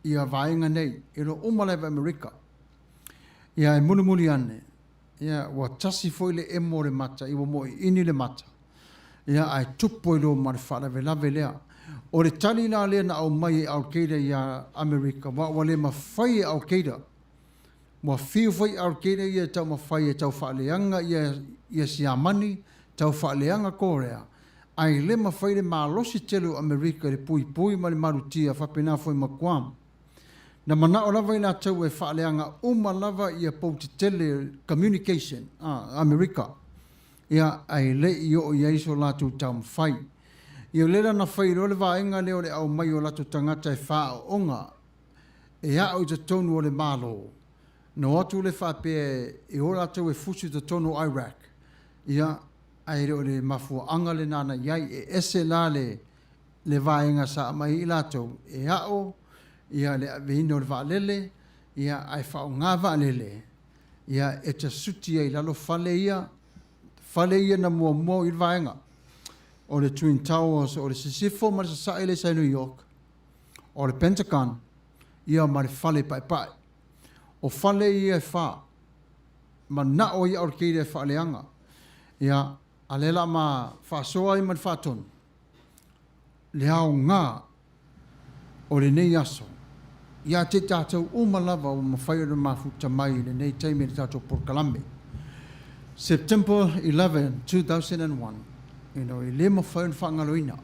ia vaega nei, e iloa uma lava e Amerika. Ia e mulimuli ane, ia ua tasi foi le emo o le mata, ia ua moiini le mata. Ia ae tupu ai loa ma le faalavelave lea. O le tali la lea na aumai e Al Qaeda ia Amerika, aua ua le mafai e Al Qaeda Ua fiu foi Al Qaeda ia e taumafai e tau faaleaga ia ia Siamani, tau faaleaga Korea, ae le mafai le malosi tele o Amerika i le puipui ma le malutia faapena foi ma Guam. Na manao lava i latou e faaleaga uma lava ia pou tetele communication a Amerika, ia ae le i oo i ai so latou taumafai. Ia o lea la na fai loa le vaega lea o le aumai o latou tagata e faaooga e a'o i totonu o le Malo, na o atu le faapea e o latou e fusi i totonu o Iraq, ia, ae le o le mafuaaga lena na i ai. E ese la le, le vaega sa aumai ai i latou e a'o ia le aveina o le vaalele, ia, ae faaaoga vaalele, ia, e tasuti ai i lalo fale ia, fale ia na muamua i le vaega o le Twin Towers o le sisifo ma le sasae lea sa i New York, o le Pentagon, ia ma le fale paepae. O fale ia e fa, manao ai Al Qaeda e faaleaga. Ia, a lea la ma faasoa ai ma le faatonu, le aoga o lenei aso, ia te tatou uma lava ua mafai ona mafuta mai i lenei taimi i le tatou polokalame. September 11, 2001, you know, e le mafai ona faagaloina.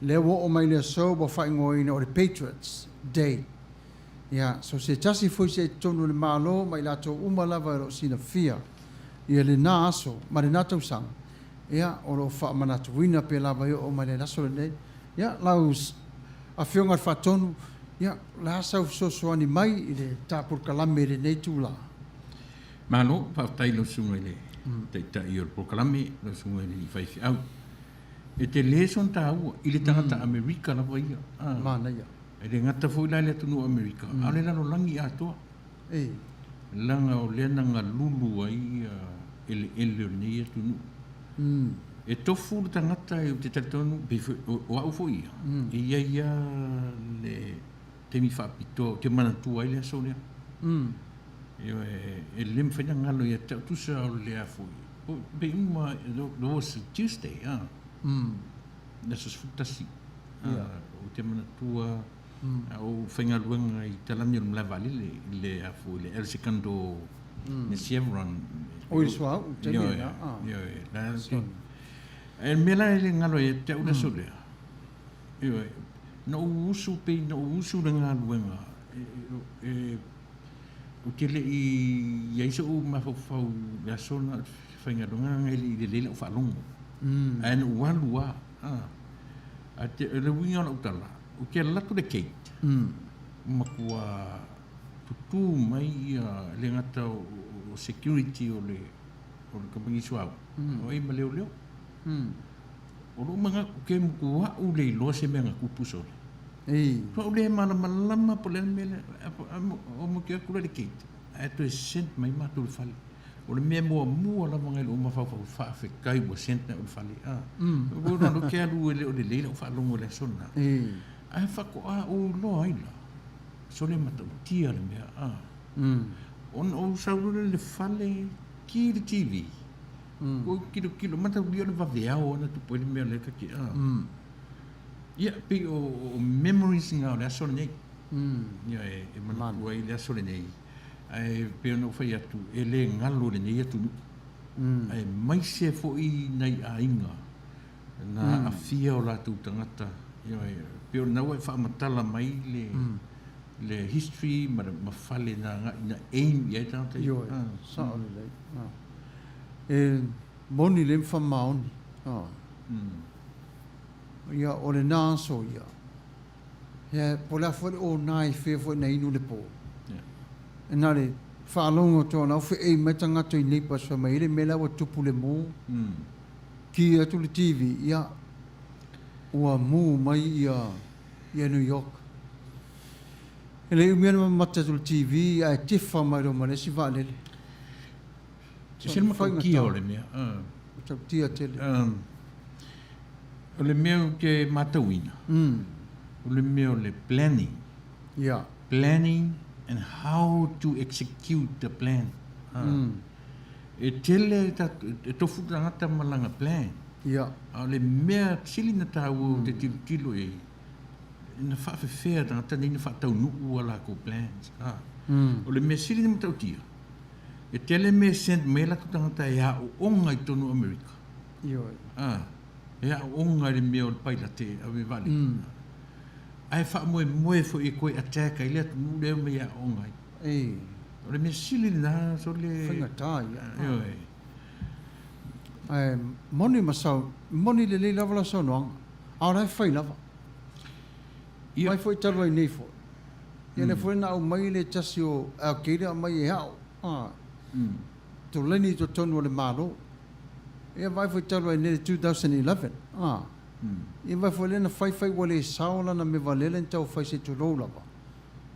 Lea ua oo mai le aso ua faaigoaina o le Patriots Day. Ia, so se tasi foi se i totonu o le Malo ma i latou uma lava o lo o silafia ia lena aso ma lena tausaga, ia, o lo o faamanatuina pea lava e oo mai le aso lenei. Ia, lau Afioga i le Faatonu, ia, o le a sau fesoasoani mai i le ta polokalame i lenei itula? Malo, faafetai i lau Susuga i le Taitai o le polokalame, lau Susuga i le Faifeau. E tele sona taua i le tagata Amerika lava ia. Manaia. E le gata foi la i le atunuu o Amerika, a o le lalolagi atoa. Leaga o lea na galulu ai eleele o lenei atunuu. E tofu le tagata ou te talitonu, pei foi o au foi ia, e i ai lava le taimi faapitoa ou te manatua ai le aso lea. Ioe, e le mafai ona galo ia te au, tusa o le a foi, pei uma, there was a Tuesday, ah, le aso 11, ou te manatua a ou faigaluega i talani o le malae vaalele i le a foi, le El Segundo, le Chevron. Oi, le suauu, taimi lena, ah. Ioe, ioe, e le mea la e le galo ia te au le aso lea, ioe, na ou usu pei na ou usu i le galuega, e, Ou te le i i ai so'u mafaufau i le aso na faigaluega leaga e le i lelei la'u faalogo. Ae na ou alu lava, a. Ae te, o le uiga o la'u tala, ou te alu atu i le gate, matua tutū mai ia, e le gata o, o security o le, o le kamupani suauu, o ai ma leoleo. O lo'u manatu, ou te matua'u le iloa se mea na tupu sole. Ei. Ua ou le malamalama po o le a le mea lea. Omo te atu la i le gate, ae toe sent mai matou i le fale. O le mea muamua lava na i lou mafaufau, faafetai ua sent mai au i le fale. Ua ou iloa te alu e le o lelei lau faalogo i le aso lena. Ae faatoa ou iloa ai la, sole matautia le mea. Ona ou sau loa lea i le fale, ki le TV, ou tilotilo, mataulia o le vaveao lava na tupu ai le mea lea ta te. Ia, pei o memories na o le aso lenei. Ia, e manatua ai le aso lenei. Ae pei ona ou fai atu, e le galo i lenei atunuu. Aemaise foi nai aiga na aafia o latou tagata. Ia, pei o lena ua e faamatala mai le le history ma le ma fale na agai na aim i ai tagata ia. Ioe, sao lelei. E moni lelei ma faamaoni. Ia, o lena aso ia, ia, po o le a foi le ona i fea foi na inu le po. E na le faalogo atu o la ua feei mai tagata i neighbours fai mai e le mea la ua tupu le mu. Ki atu le TV, ia, ua mu mai ia, ia New York. E le umi ona mamata atu le TV ae tifa mai loa ma le isi vaalele. E se le matautia o le mea. Matautia tele. O le mea ou te matauina, o le mea o le planning. Ia. Planning and how to execute the plan. E tele e tofu le tagata ma lana plan. Ia. A o le mea sili na taua ou te tilotilo i ai, na faafefea tagata nei na faataunuu a latou plans. O le mea sili na matautia, e tele mea e send mai ai latou tagata e aooga i totonu o Amerika. Ioe. E aooga i le mea o le pailate e ave vaalele. Ae faamoemoe foi e toe attack ai le atunuu lea e omai e aooga ai. O le mea sili lena sole. Faigata ia. Ioe. Ae moni ma sau, moni lelei lava lau saunoaga, a o la e fai lava. Ia. Mai foi talu ai nei foi. Ia lea foi na aumai le tasi o Al Qaeda aumai e ao, a, toleni i totonu o le Malo. Ia vaai foi talu ai nei le 2011, a. Ia vaai foi lea na fai fai ua le sao lana mea valele na tau fai se i tulou lava.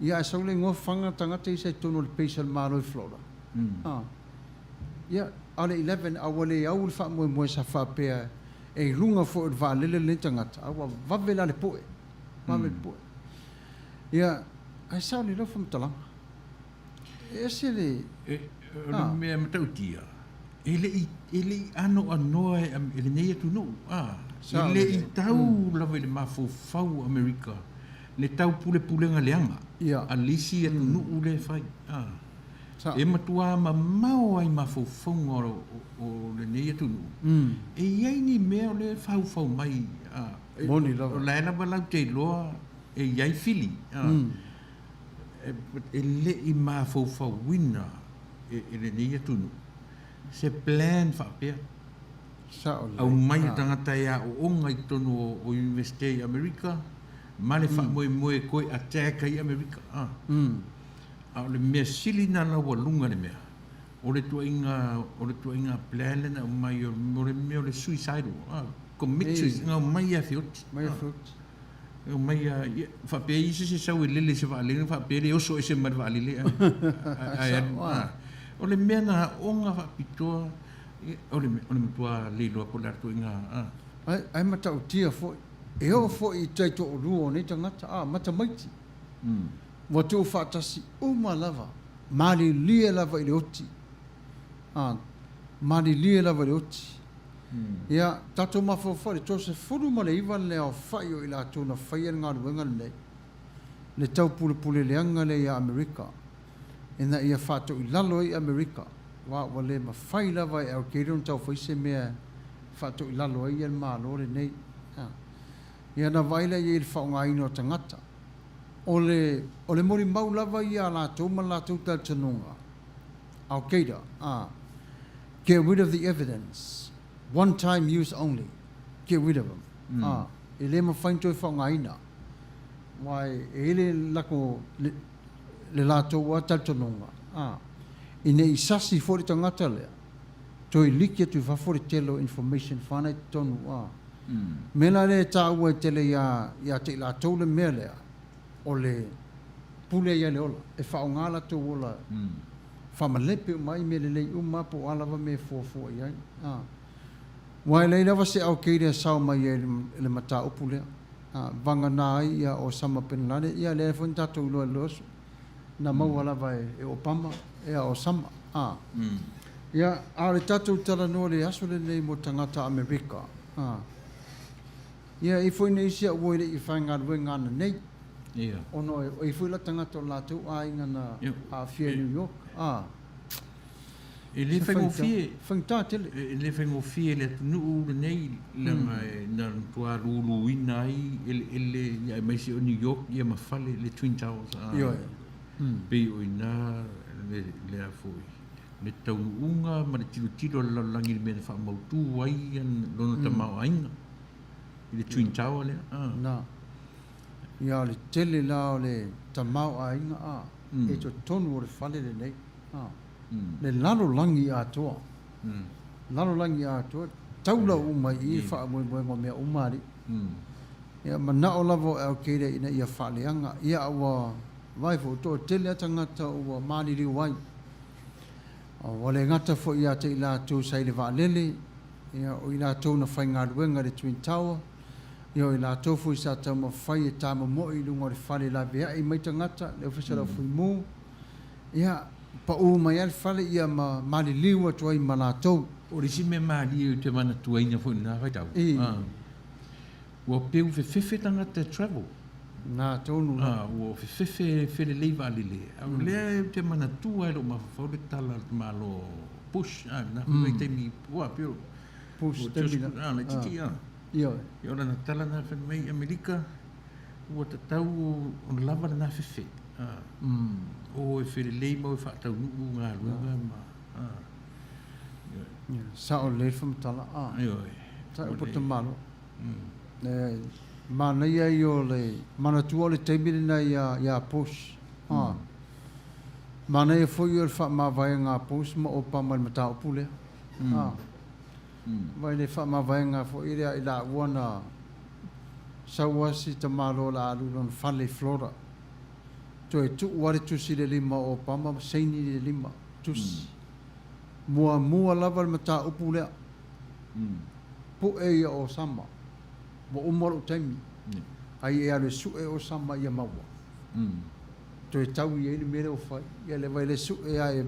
Ia ae sau le igoa faga tagata ia sa i totonu o le base a le Malo i Florida. A. Ia, a o le 11, a ua le au le faamoemoe sa faapea e i luga foi o le vaalele lenei tagata, a ua vave la le poe, vave le poe. Ia, ae sao lelei lau faamatalaga. E ese le... E, o le mea matautia, e le i, e le i anoanoa e, e lenei atunuu, a, e le i tau lava i le mafaufau o Amerika le taupulepulega leaga a le isi atunuu lea e fai, a. E matuā mamao ai mafaufauga o lenei atunuu, e i ai ni mea o lea e faufau mai, o la e lava latou te iloa e i ai fili, e le i mafaufauina e lenei atunuu se plan faapea. Aumai le tagata e aooga i totonu o Iunivesite i Amerika ma le faamoemoe e toe attack ai Amerika. A o le mea sili na laualuga le mea, o le tuaiga, o le tuaiga plan lea na aumai o le mea o le suicidal, a, commit suicide, na aumai ia feoti. Aumai ia feoti. Aumai ia, ia, faapea i se sau e lele i se vaalele, faapea le oso ese mai le vaalele, ae alu, a. O le mea na aoga faapitoa, o le, o le matua le iloa po o le a le tuaiga, a. Ae, ae matautia foi, e oo foi i taitoalua o nei tagata, a, ma tamaiti. Ua tuufaatasi uma lava, malilie lava i le oti. A, malilie lava i le oti. Ia, tatou mafaufau i le 39 le aofai o i latou na faia le galuega lenei, le taupulepule leaga lea ia Amerika, ina ia faatoilalo ai Amerika, aua ua le mafai lava e Al-Qaeda ona taufai se mea e faatoilalo ai le Malo lenei. A, ia na vaai lea i ai i le faaaogaina o tagata. O le, o le molimau lava ia a latou ma le latou talitonuga, Al Qaeda, a, get rid of the evidence, one time use only, get rid of them, a, e le mafai ona toe faaaogaina, aua e, e i ai le lako, le, le latou lava talitonuga, a, ina i sasi foi le tagata lea, toe liki atu i fafo le tele o information whana i totonu, a. Mea la lea e taua ai tele ia, ia te i latou le mea lea, o le pule ia le ola, e faaaoga latou ola faamalepe uma ai mea lelei uma po o a lava mea e fuafua i ai. A. Aua e leai lava se Al-Qaeda e sao mai ai i le mataupu lea. A, vagana ai ia Osama Bin Laden, ia lea foi na tatou iloa i le aso, na maua lava e Obama ia Osama. A. Ia, a o le tatou talanoa i le aso lenei mo tagata Amerika, a. Ia, e i ai foi nisi au ua e le i faigaluega ananei. Ia. Ona e i ai foi la tagata o latou aiga na aafia i New York. A. E le faigofie. Faigata tele. E le faigofie le atunuu lenei, leaga na matua luluina ai eleele ia aemaise o New York ia ma fale le Twin Towers. Ioe. Pei o i ina le a foi le taunuuga ma le tilotilo a le lalolagi i le mea na faamautu ai lona tamaoaiga i le Twin Tower lea. Na. Ia o le tele la o le tamaoaiga a, e totonu o le fale lenei. A. Le lalolagi atoa. Lalolagi atoa, taula uma i i le faamoemoega o mea uma alii. Ia manao lava o Al-Qaeda ina ia faaleaga. Ia a ua vaai foi, ua toatele lava tagata ua maliliu ai. Ua le gata foi ia te i latou sa i le vaalele, ia, o i latou na faigaluega i le Twin Tower, ia, o i latou foi sa taumafai e tamomoe i luga o le fale e laveai mai tagata, le Ofisa o le Aufuimu, ia, paū mai lava le fale, ia, ma maliliu atu ai ma latou. O le isi mea malie ou te manatuaina foi i lena vaitau, ua peu fefefe tagata e travel. Na tonu lava. Ua fefefe felelei vaalele. A o lea ou te manatua i lou mafaufau le tala a le tamaloa Bush, a, lena foi vaitaimi, ua pei o Bush taimi na. Laitiiti a. Ioe. Ia o lana tala lena fai mai, Amerika, ua tatau ona lava lena fefe. O e felelei ma o e faataunuu galuega ma, a. Ioe. Sao lelei le faamatala, a. Ioe. Sao upu a le tamaloa. E manaia ia o le manatua o le taimi lena ia Bush. Manaia foi ia o le faamavaega a Bush ma Obama i le mataupu lea. Vai le faamavaega foi lea i laua na sau lava si tamaloa o le a alu i lona fale i Florida. Toe tuu lava le tusi i le lima o Obama ma saini le lima tusi. Muamua lava le mataupu lea. Pue ia Osama, ua uma lou taimi, ai e alu e sue Osama ia maua. Toe tau i ai le mea lea ua fai. Ia le vai le sue a e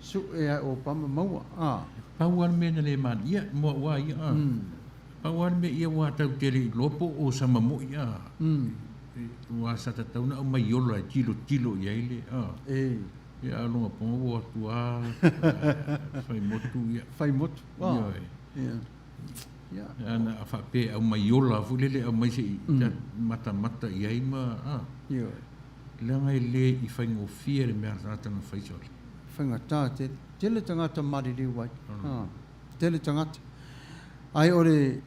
sue a e Obama maua. A. Pau lava le mea na le maliia mo au a ia a. Pau lava le mea ia ua tau te le iloa po o Osama moi a. Ua sa tatau na aumai ola e tilotilo i ai le a. E. Ia a longa ponga ua o atu a fai motu ia. Fai motu. Ioe. Ia. Ia. Ana a faapea e aumai ola foi lele aumai se i matamata i ai ma a. Ioe. Leaga e le i faigofie le mea a le tagata na fai sole. Faigata tele. Tele tagata maliliu ai. Tele tagata. Ae o le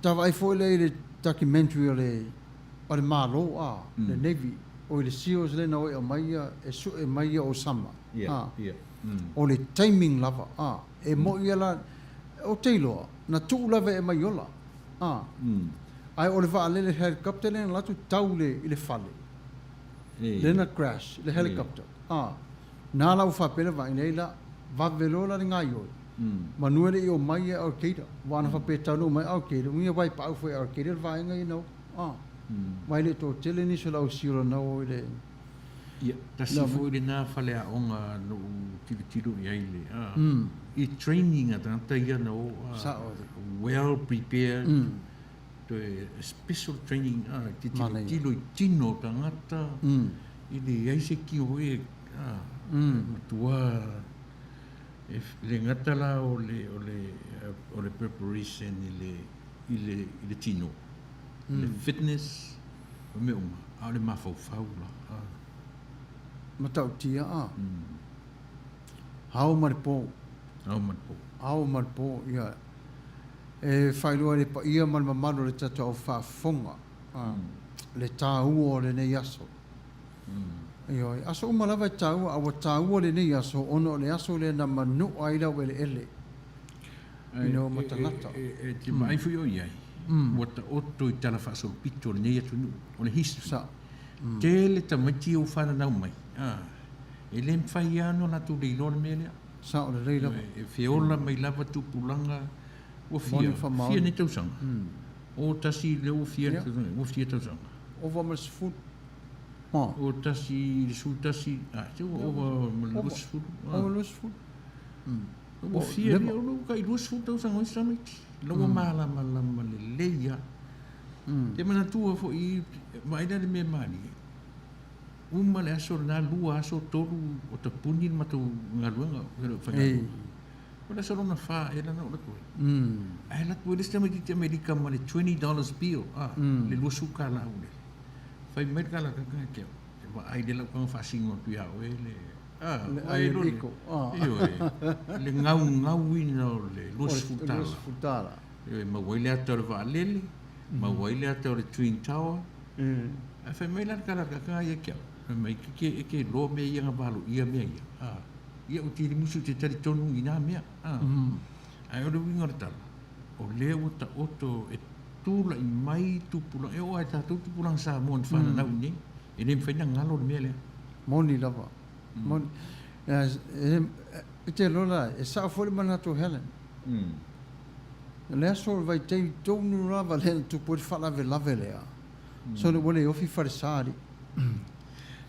ta vaai foi lea i le documentary o le o le Malo a, le Navy, oi le SEALs lea na o e aumai ia, e sue mai ia Osama, a, o le timing lava, a, e moi ia la, ou te iloa, na tuu lava e aumai ola, a, ae o le vaalele helicopter lea na alu atu tau i le fale, lea na crash le helicopter, a, na la ua faapea le vaega, leai la, vave loa la le gaioi, manu e le i omai ia Al Qaeda, aua ana faapea e taunuu mai Al Qaeda, uiga vaepaau foi e Al Qaeda le vaega ia na o. Ah, ma e le toatele nisi o le au siula na o i le... Ia, tasi foi lena faleaoga na ou tilotilo i ai le, ah, i training a tagata ia na o, ah, Sao. well prepared, toe special training, ah, te tilotilo i tino o tagata, e leai se tino foi e, ah, matua, e le gata la o le, o le, o le preparation i le, i le, i le tino. Le fitness, o mea uma, a o le mafaufau la. A. Matautia, a. Ao ma le po. Ao ma le po. Ao ma le po, ia. E faailoa i le paia ma le mamalu o le tatou au faafofoga, a, le taua o lenei aso. Ioe, aso uma lava e taua, a ua taua lenei aso ona o le aso lea na manua ai le aueleele. Ina ua matagata. E te vaai foi o i ai, ua taoto i tala faasolopito o lenei atunuu, o le history. Sa. Tele tamaiti ia ua fananau mai, a, e le mafai lava ona latou le iloa le mea lea. Sao lelei lava. E feola mai lava tupulaga ua fia, fia nei tausaga. O tasi lea ua fia, ua fia tausaga. Ova ma le 10. O tasi i le 11, a, se ua ova ma le 20. Ova ma le 20. Ua fia lea, o lou tai 20 tausaga o isi tamaiti. La ua malamalama lelei lava. Te manatua foi, vaai la le mea malie, uma le aso lena, lua aso, tolu o tapuni le matou galuega, faigaluega. O le aso lona fa ea lena na ou alu atu ai. Ae alu atu ai le isi tamaititi Amerika ma le $20 bill, le 20 tala ule. Fai mai le kalaka, e vaai le lau taga faasino atu ia oe le Le ai o le iko. Ioe, le gaugauina o le 20 tala. 20 tala. Ioe, maua ai le ata o le vaalele, maua ai le ata o le Twin Tower. Ae fai mai la le kalaka ia ki au, fai mai e ke iloa mea ia na valoia mea ia. Ia ou te le musu ou te talitonu i na mea. Ae o le uiga o le tala, o lea ua taoto e tulai mai tupulaga, e oo lava i tatou tupulaga Samoa na fananau i inei, e le mafai ona galo le mea lea. Moni lava. Moni. E te iloa la, e sao foi le manatu o Helen. O le aso o le vaitaimi tonu lava lea na tupu ai le faalavelave lea, sole ua le ofi falesa alii.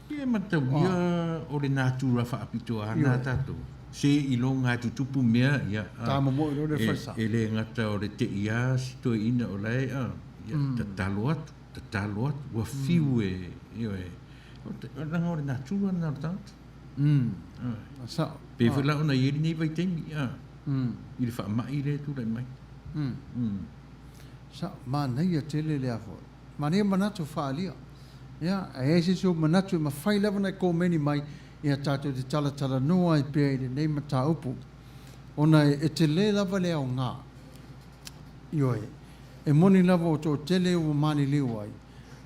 Ia e mataulia o le natura faapitoa lava na tatou. Se iloga e tutupu mea, ia, a, Tamomoi loa le falesa. e le gata o le tei lava si toeaina o la e, a, ia, tatalo atu, tatalo atu, ua fiu e, ioe, leaga o le natura lena o le tagata. Sao. Pei foi la ona i ai lenei vaitaimi, a, i le faamai lea e tulai mai. Sao, manaia tele lea foi. Manaia manatu faaalia. Ia, a i ai se isi ou manatu e mafai lava ona e komeni mai, ia tatou te talatalanoa ai pea i lenei mataupu, ona e tele lava le aoga. Ioe, e moni lava ua toatele ua maliliu ai,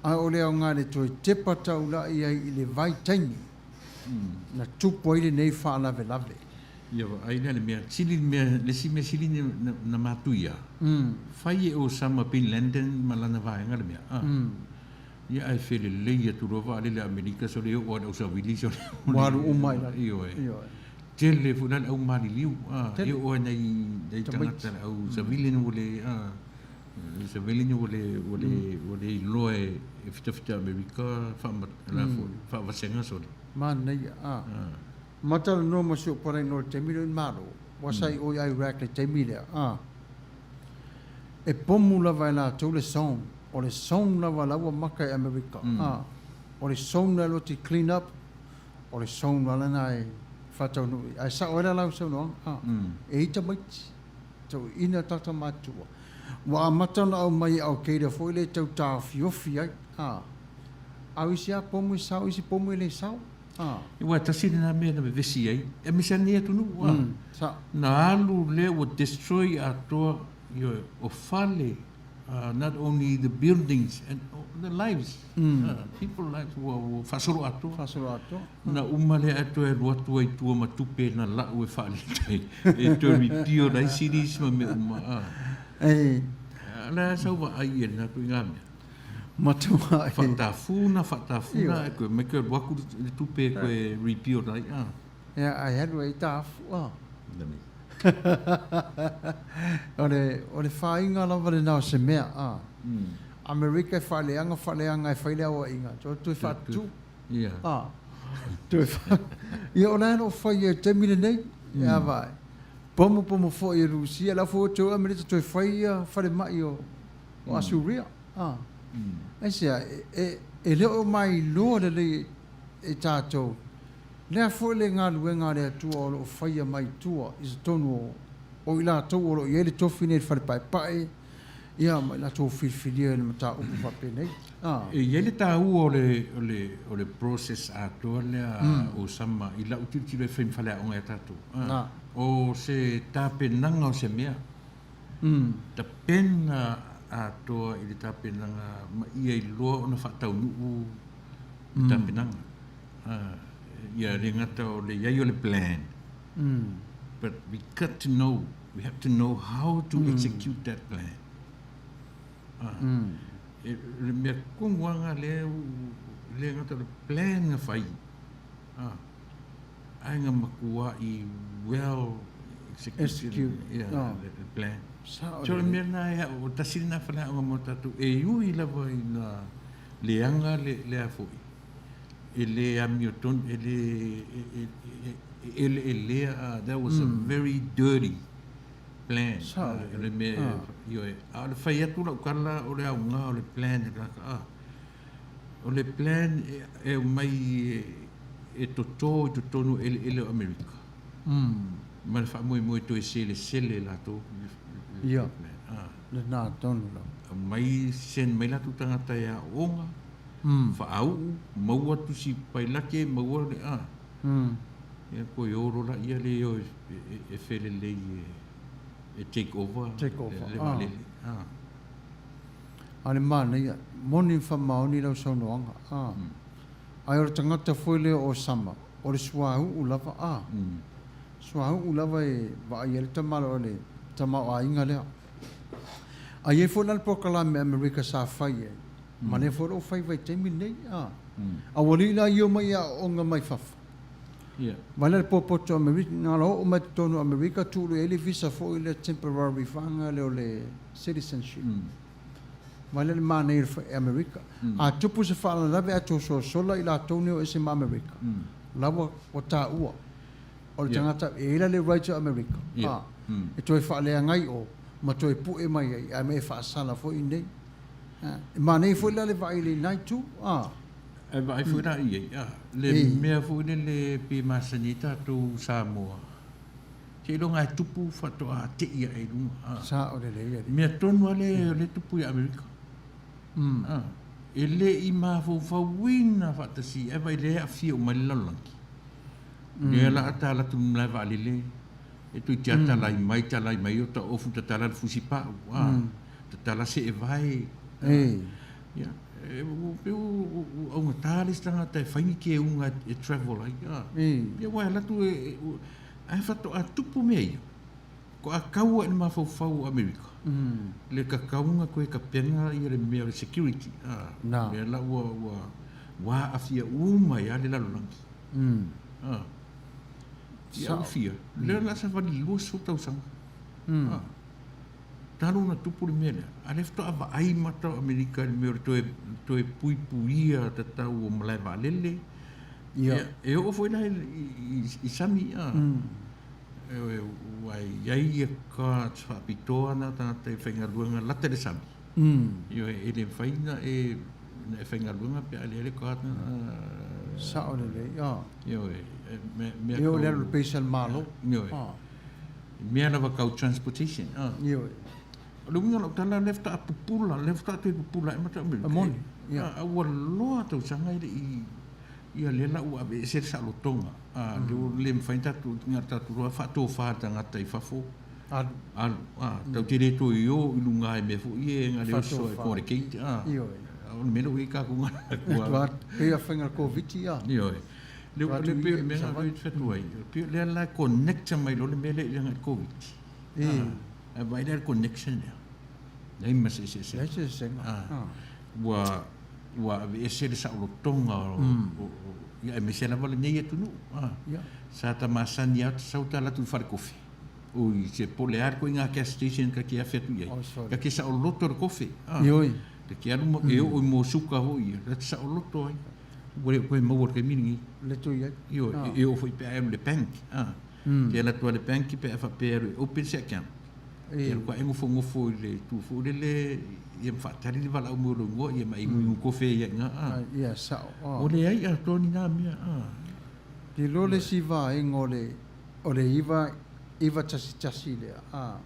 a o le aoga i le toe tepa taulai ai i le vaitaimi na tupu ai lenei faalavelave. Ia vaai la le mea sili le mea le isi mea sili na matuia fai e Osama Bin Laden ma lana vaega le mea a ia ae felelei atu loa vaalele a Amerika sole oo lava i le au savili sole ua alu uma ai lalo. Ioe. Tele foi la le au maliliu a e oo lava i nai tagata le au civilian ua le a civilian ua le ua le ua le iloa e fitafita Amerika faavasega sole. Manaia a. Ma talanoa ma si ou palai no le taimi lea o i Malo, ua sa i o i Iraq le taimi lea, a. E pomu lava e latou le zone, o le zone lava la ua maka i Amerika, a. O le zone la e alu atu i clean up, o le zone la lena e faataunuu i ai. Ae sao ai la lau saunoaga, a. E i tamaiti, tauiina tagata matutua. Ua amata ona aumai e Al Qaeda foi lea e tau taofiofi ai, a. A o isi lava pomu e sao, isi pomu e le sao. Aua e tasi lena mea na vevesi ai, aemaise lava lenei atunuu, a. Na alu lea ua destroy atoa, ioe, o fale, not only the buildings and the lives, people lives ua faasolo atoa. Faasolo atoa. Na uma lea ae toe alu atu ai i tua ma tupe na lau e faalele ai, e toe rebuild ai cities ma mea uma, a. A o le a sau vaai i lena ituaiga mea. Matua e. Faatafuna, faatafuna, ae toe omai toe alu atu le tupe e toe rebuild ai, a. Ia, ae alu ai tafu, a. O le, o le fāiga lava lena o se mea, a. Amerika e faaleaga, faaleaga e fai le aoaiga, toe, toe faatu. Ia. A. Toe fa... Ia, o la e o lo o fai i le taimi lenei, ia vaai. Pomopomo foi e Rusia, la foi ua toe Amerika toe fai ia falemai o, o Asuria. A. Aisea, e, e le o mailoa lelei e tatou lea foi le galuega a le Atua o lo o faia mai tua i totonu o, o i latou o lo o i ai le tofi nei i le fale paepae, ia, ma i latou filifilia i le mataupu faapenei. A. E i ai le taua o le, o le, o le process atoa lea o sama i lau tilotilo e fai ma faleaoga ia tatou. A. O se tapenaga o se mea. Tapena atoa i le tapenaga ma ia iloa ona faataunuu le tapenaga. Ia le gata o le i ai o le plan, but we got to know, we have to know how to execute that plan. E le mea tonu lava lena lea, le gata o le plan na fai, Ae na matuai well executed le plan. So o le mea lena e au, tasi lena faleaoga mo tatou, e ui lava ina leaga le a foi, e le amiotonu, e le e eleelea, that was a very dirty plan. O le mea, ioe, a o le fai atu lau tala o le aoga o le plan e tagata, O le plan e aumai e toto i totonu o eleele o Amerika ma le faamoemoe e toe selesele latou i le plan. Lena tonu lava. Aumai send mai latou tagata e aooga, faauu, maua tusi pailate, maua le a. Ia toe o loa laia lea e felelei e take over le vaalele. A o le manaia, moni ma faamaoni lau saunoaga, a. Ae o le tagata foi lea o Osama, o le suauu lava, a. Suauu lava e vaai ai le tamaloa le tamaoaiga lea. A i ai foi la le polokalame a Amerika sa fai ai, ma lea foi o lo o fai i vaitaimi lenei, a. A ua alii la ia omai i aoaoga mai fafo. Ia. Vaai la le popoto Amerika, na ona oo mai totonu o Amerika tuu loa i ai le visa foi lea temporary faga lea o le citizenship. Vaai la le manaia o le Amerika. A tupu se faalavelave ae tosoasola i latou nei o ese ma Amerika, la ua ua taua o le tagata e i ai la le right o Amerika a e toe faaleaga i o ma toe pue mai ai ae ma e faasala foi i inei. E manaia foi la le vaai i lena itu a. Ae vaai foi la i ai, a, le mea foi lele pe masani ai tatou Samoa, seiloga e tupu faatoa tei ae i luga, a. Sao lelei alii. Mea tonu lava lea o lea e tupu i Amerika. A, e le i mafaufauina faatasi ai, vaai lea e aafia uma ai le lalolagi. Lea la a ta alu atu i le malae vaalele, e toeitiiti lava talai mai, talai mai, ota ofu tatala le fusipau, a, tatala seevae, a. Ia, e pei ua augata le isi tagata e fai ni keuga e travel ai, a. Ia aua e alu atu e, ae faatoa tupu mea ia, faatoa tau ai i le mafaufau o Amerika, le tatau ona toe tapena le mea o le security, a. Lea la ua aafia uma ai lava le lalolagi. A. Ia aafia, lea o le a savali i le 20 tausaga. A. Talu ona tupu le mea lea, a o lea faatoa vaai mata o Amerika i le mea o le toe, toe puipuia tatau o malae vaalele. Ia, e oo foi la i, i, i sami, a. Ua i ai ia guards faapitoa na tagata e faigaluega lata i le sami. Ioe, e le mafai ona e, ona e faigaluega pe a leai le guard na. Sao lelei, a. Ioe, mea, mea E oo i le alu i le base a le Malo. Ioe. Mea lava kau transportation. Ioe. O le uiga o lau tala, lea faatoa pupula, lea faatoa toe pupula ae ma E moni, ia. A ua loa tausaga e le i, ia lea la ua aveese le saolotoga, a lea ua le mafai ona tatou, na tatou iloa faatofa le tagata i fafo. Alu. Alu, a, tatou te le toe o i luga i mea foi ia na le oso ai po o le gate, a. Ioe. O le mea lea ua i ai tatou galuega. Pei o faiga o le Koviti, a. Ioe. Le le pei o le mea lena e fai atu ai, pei o lea la e connect mai loa le mea lea i le Covid. A vaai la i le connection lea, leai ma se eseesega. Leai se eseesega. Ua ua aveese le saolotoga o ia aemaise lava lenei atunuu. Sa ta masani lava sau ta alu atu i le falekofe, oi se po o le a le ituaiga gas station ta te afe atu i ai, ta te saoloto i le kofe. Ta te alu ma e oo i mosuka foi ia, ta te saoloto ai. Ua le o toe maua i le taimi lenei. Le toe i ai. Ioe, e oo foi pe a e alu i le bank, a. Te alu atu lava i le bank pe a faapea e alu e open se account. Te alu e nofonofo i le itu foi lele, ia ma faatali le valaau mai o lou igoa, ia ma e inuinu kofe ai i ina, a. Ia, sao. Ua leai atoa ni na mea, a. Te iloa le isi vaega o le, o le 911 lea, a.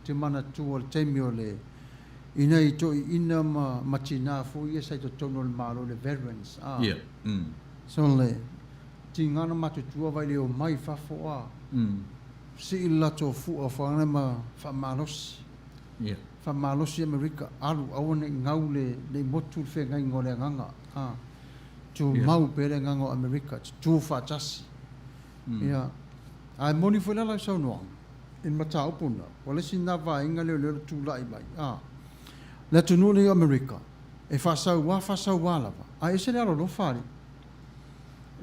Te manatua o le taimi o le, ina i toeaiina ma, ma tinā foi ia sa i totonu o le Malo, le veterans, a. Ia. So le tiga na matutua vai le omai i fafo, a. Sii le latou fua whaanga ma faamalosi. Ia. Faamalosi Amerika, alu, aua ne i gau le, ne i motu le feagaiga o le agaga, a. Tumau pea le agaga o Amerika, tutū faatasi. Ia. Ae moni foi la lau saunoaga, i le mataupu lena, ua le isi lena vaega lea o lea o le tulai mai, a. Le atunuu lenei o Amerika, e faasauā faasauā lava, ae ese le alolofa alii.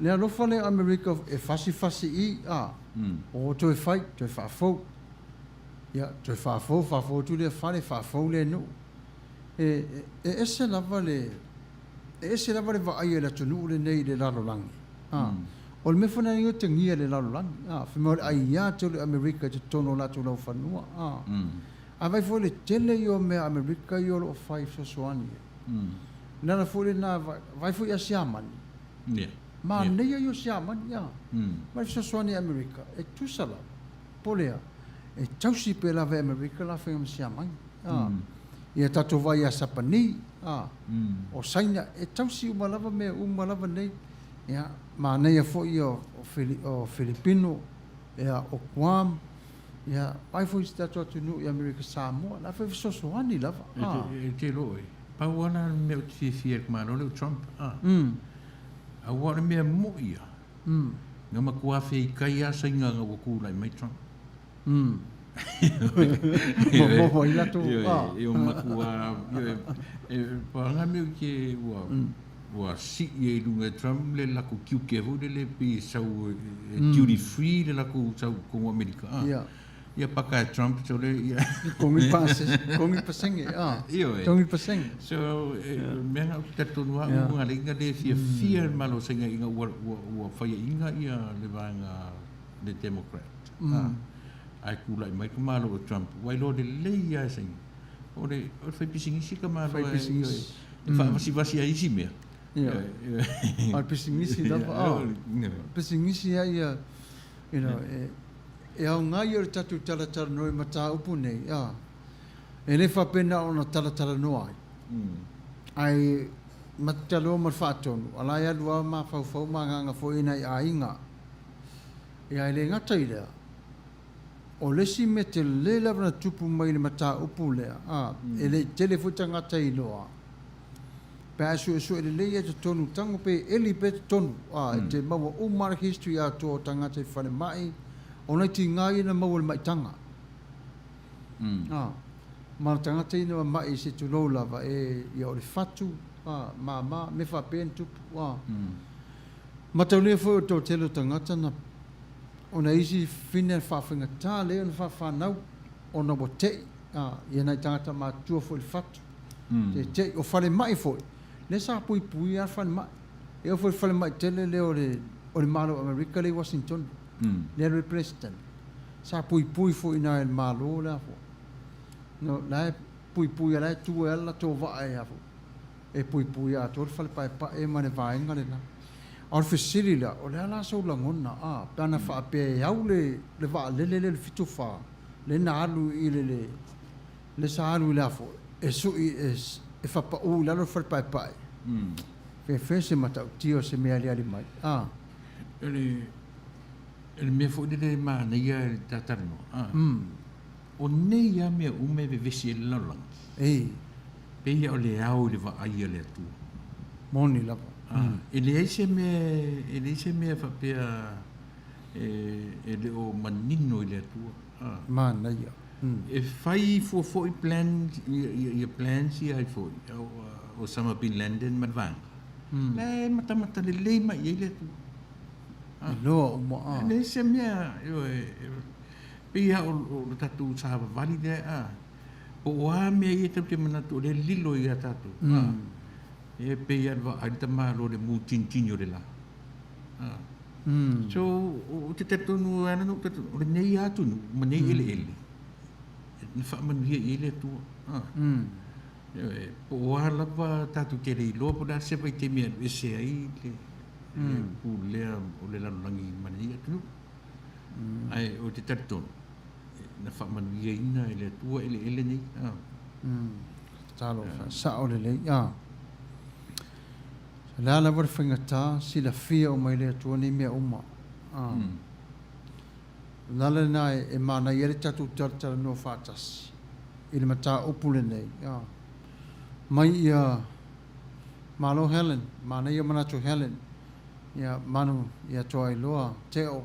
Le alofa lea o Amerika e fasifasi i, a, o toe fai, toe faafou. Ia, toe faafou, faafou atu lea fale, faafou lea nuu. E, e, e ese lava le, e ese lava le vaai a le atunuu lenei i le lalolagi. A, o le mea foi lena e tegia i le lalolagi. A, fai mai o le aiā tele o Amerika i totonu o latou laufanua. A, a vaai foi le tele ia o mea a Amerika ia o lo o fai fesoasoani ai. O le ala foi lena, vaai foi ia Siamani. Manaia ia o Siamani, a. Mai fesoasoani i Amerika, e tusa lava, po o le a, e tausi pea lava e Amerika la faiga ma Siamani, a. Ia tatou vaai ia Sapani, a, o Saina, e tausi uma lava mea uma lava nei. Ia, manaia foi ia o Filipino, ia, o Guam, ia, vaai foi i si tatou atunuu i Amerika Samoa, la foi fesoasoani lava, a. E te iloa oe, pau lava la le mea ou te fiafia ai i le Malo lea o Trump, a. Aua o le mea moi ia, na matua feikai lava Saina ina ua tulai mai Trump. Momoho ai latou, a. Ioe, ua matua, ioe, e paga mea ke ua. Ua sii ai i luga e Trump le lakou tiute foi lele pei e sau e duty free le lakou sau i totonu o Amerika a. Ia. Ia paka e Trump sau lea ia. Togi pasese, togi pasenge a. Ioe. Togi pasenge. So e mea na ou te talitonu au ua le iga le fiafia le Malo o Saina ina ua ua ua faiaina ia le vaega le Democrat a. Ae tulai mai le Malo o Trump ua iloa lelei lava e Saina O le o le faipisinisi ka malo e e e faavasivasi ai isi mea. Ia. A o le pisinisi lava a. Pisinisi a ia you know e e aoga ia o le tatou talatalanoa i mataupu nei a. E le faapena ona talatalanoa ai. Ae matataloa ma le faatonu, a la e alu lava mafaufau ma agaga foi i nai aiga. Ia e le gata i lea, O le isi mea tele lava na tupu mai i le mataupu lea, a, e le i tele foi tagata i iloa, pe a e suesue lelei ia totonu, tago pe eli pea totonu, a, e te maua uma lava le history atoa o tagata i falemai, ona i tiga ia na maua i le maitaga. A, ma le tagata ia na mamai se tulou lava, e, ia o le fatu, a, mama, mea faapea na tupu, a. Mataulia foi o le toatele o tagata na Ona isi fine faafaigata lea ona faafanau ona ua tei ia nai tagata matutua foi i le fatu. Te tei, o falemai foi, lea sa puipuia lava le falemai. E oo foi i le falemai tele lea o le o le Malo o Amerika lea i Wasingtone, lea e alu ai le President, sa puipui foi i ina e le Malo lea foi. No, la e puipui lava, la e tu ai lava le latou vaa e a foi. e puipuia atoa le fale paepae ma le vaega lena. A o le fesili la, o le a la sou lagona, a, pe ana faapea e au le, le vaalele lea i le 74, lea na alu i le, le, lea sa alu i le a foi, e sui, e, e faapau i lalo le fale paepae, fefe se matautia o se mea aliali mai, a. O le, o le mea foi lele e manaia i le ta talanoa, a, o nei lava mea uma e vevesi ai le lalolagi. Ei. Pei o le ao i le vaai a le Atua. Moni lava. E leai se mea, e leai se mea faapea e, e le o manino i le Atua. Manaia. E fai fua foi plan, ia, ia, ia plans ia ai foi, o Osama Bin Laden ma le vaega. La e matamata lelei mai i ai le Atua. Iloa uma. E leai se mea, ioe, pei lava o le tatou savavali lea, a. Po o a mea ia tatou te manatu o lea lilo ia tatou. E pei lava o le vaai le tamaloa i le mutinitini o le la. So, ou te talitonu e ala ona ou talitonu, o lenei atunuu ma nei eleele, na faamanuia i ai le Atua. Ioe, po o a lava tatou te le iloa po o le a se vaitaimi e alu ese ai le pulea o le lalolagi ma lenei atunuu. Ae ou te talitonu, na faamanuiaina e le Atua eleele nei. A. Talofa, sao lelei. A. O le a lava le faigata, silafia uma e le Atua nei mea uma. A. O le ala lena e manaia ai le tatou talatalanoa faatasi i le mataupu lenei. A. Mai ia Malo Helen, manaia manatu Helen, ia manu ia Toailoa, Teo,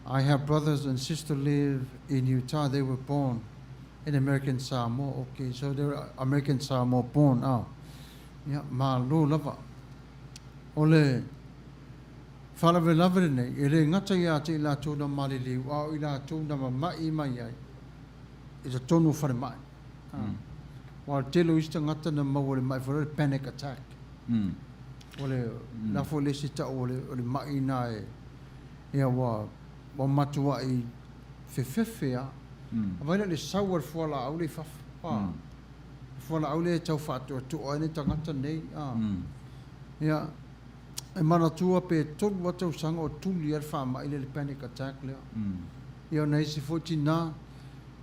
I have brothers and sister live in Utah, they were born in American Samoa, okay, so they're American Samoa born, ah, ia, malo lava. O le faalavelave lenei, e le gata ia te i latou na maliliu, a o i latou na mama'i mai ai i totonu o falemai. Ah. Aua o le tele o isi tagata na maua i le ma'i foi lea o le panic attack. O le, la foi le isi ta'u o le, o le ma'i na e, Ia ua ua matuai fefefe a. Vaai la i le sau a le fualaau lea i fafo, a. Le fualaau lea e tau faatoatoa ai le tagata nei, a. Ia, e manatua pe tolu lava tausaga o tuli ai le faamai lea, le panic attack lea. Ia ona isi foi tina,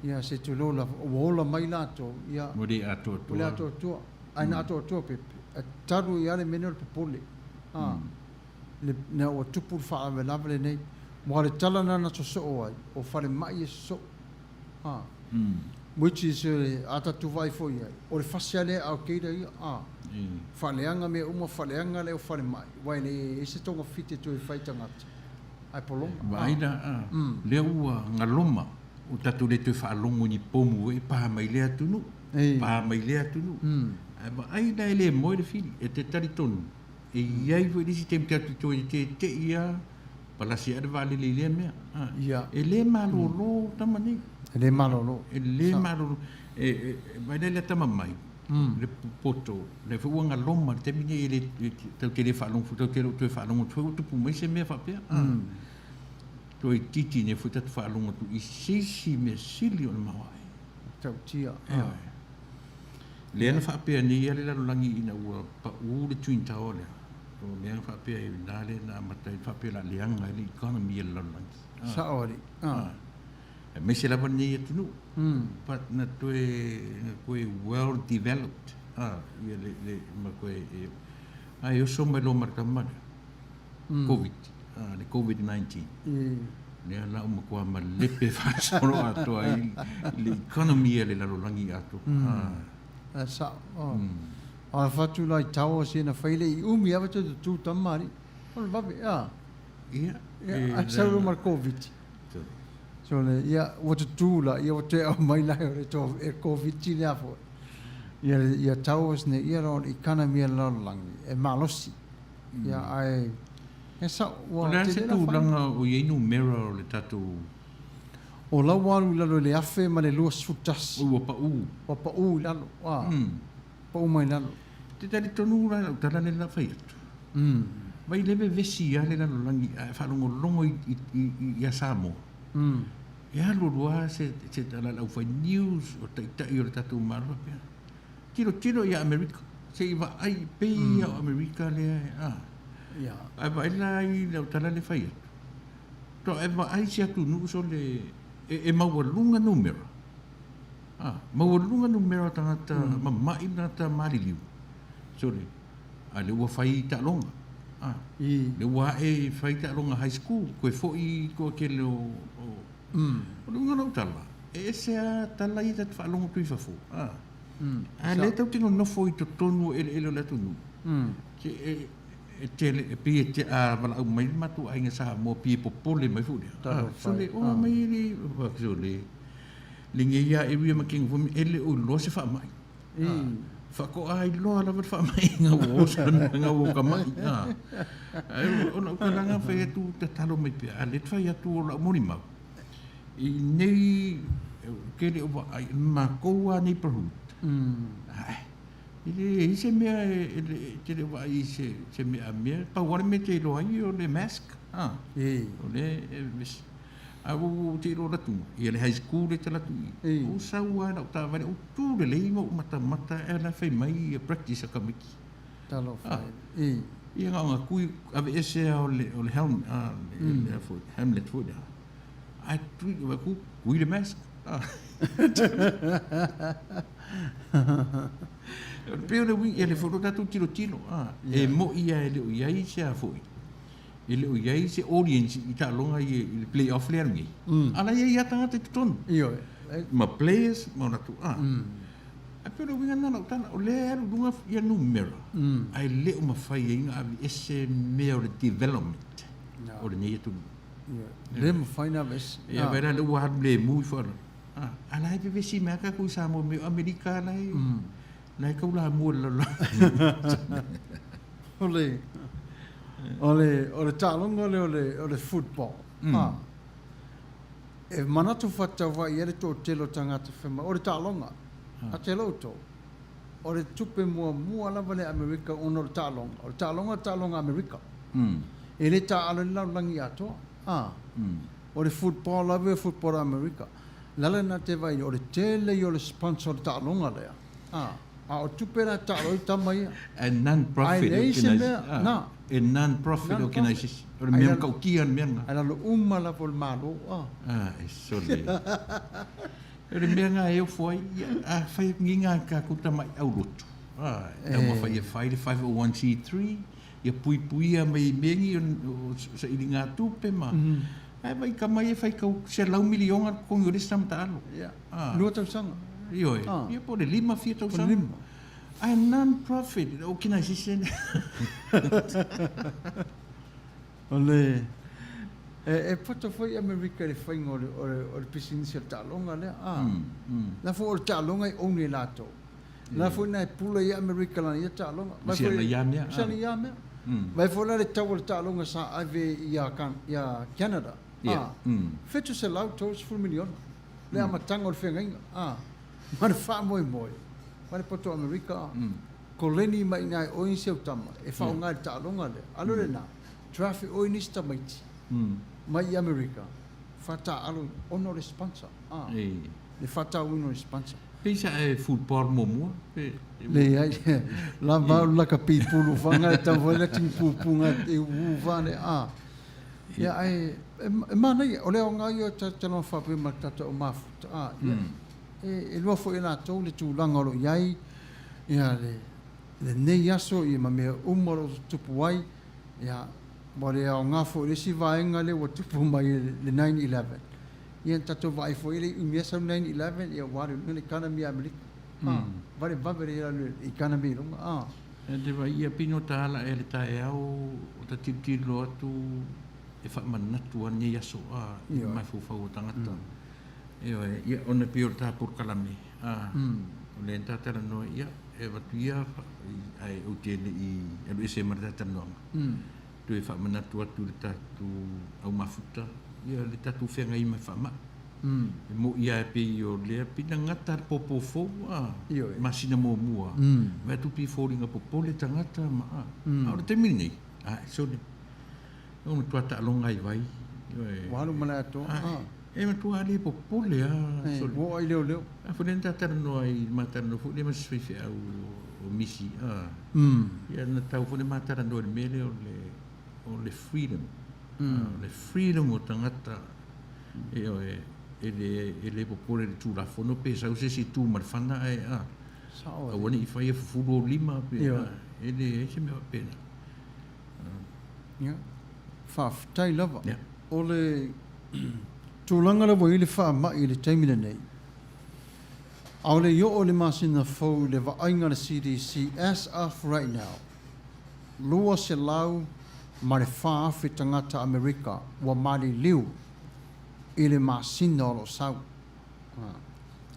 ia se tulou lava, ua ola mai latou, ia. Ua le atoatoa. Ua le atoatoa. Ae na atoatoa pe, talu ai lava le mea lea o le popole, a. Ina ua tupu le faalavelave lenei, aua o le tala lena na sosoo ai, o falemai e sosoo. A. Which is, a tatou vaai foi i ai, o le fasi lava lea a Al-Qaeda ia, a. Faaleaga mea uma, faaleaga le au falemai, aua e leai se togafiti e toe fai i tagata, ae pologa. Vaai la, a, lea ua galoma, ua tatou le toe faalogo i ni pomu e pa mai lea atunuu, pa mai lea atunuu. Ae vaai la e le moe le fili, e te talitonu, e i ai foi le isi taimi tatou te toe tete'i lava, palasi ae le vaalele i lea mea. A, Ia. e le malolo tama nei. E le malolo. E le malolo. E, e, e vaai la i le tama mai, le poto, lea foi ua galoma i le taimi nei e le, e, tatou te le faalogo foi, tatou te le o toe faalogo atu foi ua tupu mai se mea faapea. A. Toeitiiti nei foi tatou faalogo atu i se isi mea sili ona maoae. Tautia. Ioe. Lea na faapea nei lava le lalolagi ina ua pau le Twin Tower lea, o lea na faapea ai na lea na amata ai faapea o le a leaga ai le economy a le lalolagi. Sao alii. Aemaise lava lenei atunuu. But na toe, na toe well developed ia le, le, ma toe, ae oso mai loa ma le tama lea. Covid, le Covid 19. Lea la ua matua malepe faasolo atoa ai le economy a le lalolagi atoa. E sao. A o fatu la i tau o sina fai le i umi ava te tu tama alii. O le vave, a. Ia. Ia, a sau loa ma le Covid. So le, ia, ua tutū la, ia ua toe aumai la e o le to, e Covid lea foi. Ia, ia towers nei, ia o le economy a le lalolagi, e malosi. Ia, ae, e sao, ua O le a se tele la whai. tulaga o i ai numera o le tatou. O la ua alu i lalo i le 1021. Oi, ua pau. Ua pau i lalo, a, pau mai i lalo. Te talitonu la lau tala lea la fai atu. Vai le vevesi lava le lalolagi ae faalogologo ia Samoa. E alu alu lava se tala a le aufai news o taitai o le tatou Malo faapea. Tilotilo ia Amerika, se i vaai pei ia o Amerika lea e, a. Ae vaai la i lau tala lea fai atu. Toa e vaai se atunuu sole e, e maualuga numera. A, maualuga numera o tagata mama'i ma tagata maliliu. Sole, a lea ua fai taaloga. A, lea ua ae fai taaloga high school, toe foi i toatele o, o, O le uiga o lau tala, e ese lava tala ia ta te faalogo atu i fafo, a. A lea tatou te nonofo i totonu o eleele o le atunuu, se e, e tele, e pei e te, a valaau mai le matou aiga Samoa, pei e popole mai foi lea. A, sole, oa mai le, sole, lenei lava area ma King of e le o iloa se faamai. A, faatoa iloa lava le faamaiga ua oso le ua ka mai. A, ae o lau tulaga fai atu tatalo mai pea, a lea te fai atu o lau molimau, i nei ke le o vaai, makou lava neighborhood, ai, e leai se mea e te le o vaai i se mea a mea, pau lava le mea e te iloa ai o le mask, a, o lea e vevesi. A ua ou te iloa atu, ia le high school lea e tala atu i i, ou sau lava i lau taavale, ou tu lelei ma ou matamata ae la e fai mai ia practice a tamaiti. Talofa e. I. Ia na ona tui aveese lava o le, o le helmet, a, le, le foi, helmet foi lea. Ae tui, vaai atu, tui le mask. A. Pei o le uiga, ia lea foi o lo tatou tilotilo, a, e moi lava e le o i ai se a foi. E le o i ai se audience i taaloga ia i le play off lea nei. A la e i ai lava tagata i totonu. Ioe. Ma players ma o latou a. Ae pei o le uiga lena o lau tala, o lea e alu i luga ia numera, ae le o mafai ai ona aveese mea o le development o lenei atunuu. Ioe. Le mafai ona aveese. Ia vaai la lea ua alu lemu ifo ala. A, a la e vevesi mai lava tatou i Samoa mea o Amerika la e la e taulamua i le lalolagi. O le, o le, o le taaloga lea o le, o le football, a, e manatu faatauva'i ai le toatele o tagata fai mai, o le taaloga, a te lo outou, o le tupe muamua lava lea a Amerika ona o le taaloga, o le taaloga o le taaloga a Amerika. E le taaalo ai le lalolagi atoa, a, o le football lava ia o le football a Amerika. O le ala lena te vaai ai, o le tele ia o le sponsor o le taaloga lea, a. A o tupe la e taalo ai tama ia. A non-profit Ae leai se mea, na. A non-profit organisation. O le mea matautia le mea lena. Ae lalo uma lava o le Malo. A, e sole. O le mea lena e ofo ai, a fai atu nei nā tatou tamai aulotu, a, e taumafai e fai le 501c3, ia puipuia mai i mea nei o sailiga tupe ma, ae vaai tama ia e fai tau 100 miliona le totogi o le isi tama taalo. Ia. Lua tausaga. Ioe. Ia po o le lima fia tausaga. Po o le lima. Ae non-profit organisation. O le, e poto foi Amerika i le faiga o le, o le, o le pisinisi o le taaloga lea. A. La foi o le taaloga e own e latou. La foi na e pule i Amerika lana ia taaloga. Ma si ana ia mea. Si ana ia mea. Vai foi la le tau o le taaloga sa ave ia ia Canada. Ia. $730 miliona. Le amataga o le feagaiga. Ma le faamoemoe ma le poto Amerika. Koleni mai i ina e oi nisi au tama e faaaoga i le taaloga lea. A o lena, draft e oi nisi tamaiti mai i Amerika faataaalo ona o le sponsor. Le faatauina o le sponsor. Pei sa e football muamua pe? Leai, lava au le lakapi pulu faga e tau foi le tinipupuga e uu fale a. Ia ae e manaia, o le aoga ia o talanoa faapea ma le tatou au mafuta a, ia e lua foi e latou le tulaga o lo o i ai ia lenei aso ia ma mea uma o lo o tutupu ai, ia ua le aoga foi i le isi vaega lea ua tupu mai le 9/11. Ia na tatou vaai foi e le i umi sau le 9/11 ia ua alu i luga le economy a Amerika. A, vave vave le alu le economy i luga. A. E te vaai ia pino ta ala ea le taeao o ta tilotilo atu e faamanatu a lenei aso a i le mafaufau o tagata. Ioe, ia ona pei o le ta polokalame a o lea na ta talanoa ia e avatu ia ae ou te le i alu ese ma le ta talanoaga. Toe faamanatu atu i le tatou au mafuta, ia le tatou feagai ma le faamai. E mo'i lava e pei o lea pei na gata le pōpō fou a, masina muamua, vaai atu pei e foliga popole tagata ma a. A o le taimi lenei, ae sole, ua matua taaloga ai vai. Ua alu ma le atoa. E matua le popole lava sole. Ua oo i leoleo. A foi lea na ta talanoa ai, ma talanoa foi lea ma si faifeau o Misi, a. Ia na tau foi le ma talanoa i le mea lea o le, o le freedom. O le freedom o tagata, ioe, e le, e le popole i le Tulafono pe sau se isi e tu ma le fana ae, a, aua ne i faia fufulu ou lima pe, a, e leai se mea faapena. Ia, faafetai lava. O le tulaga lea ua i ai le faamai i le taimi lenei, ʻaʻole i oo i le masina fou i le vaaiga a le CDC as of right now, 204,000 tagata Amerika ua maliliu i le masina o lo o sau.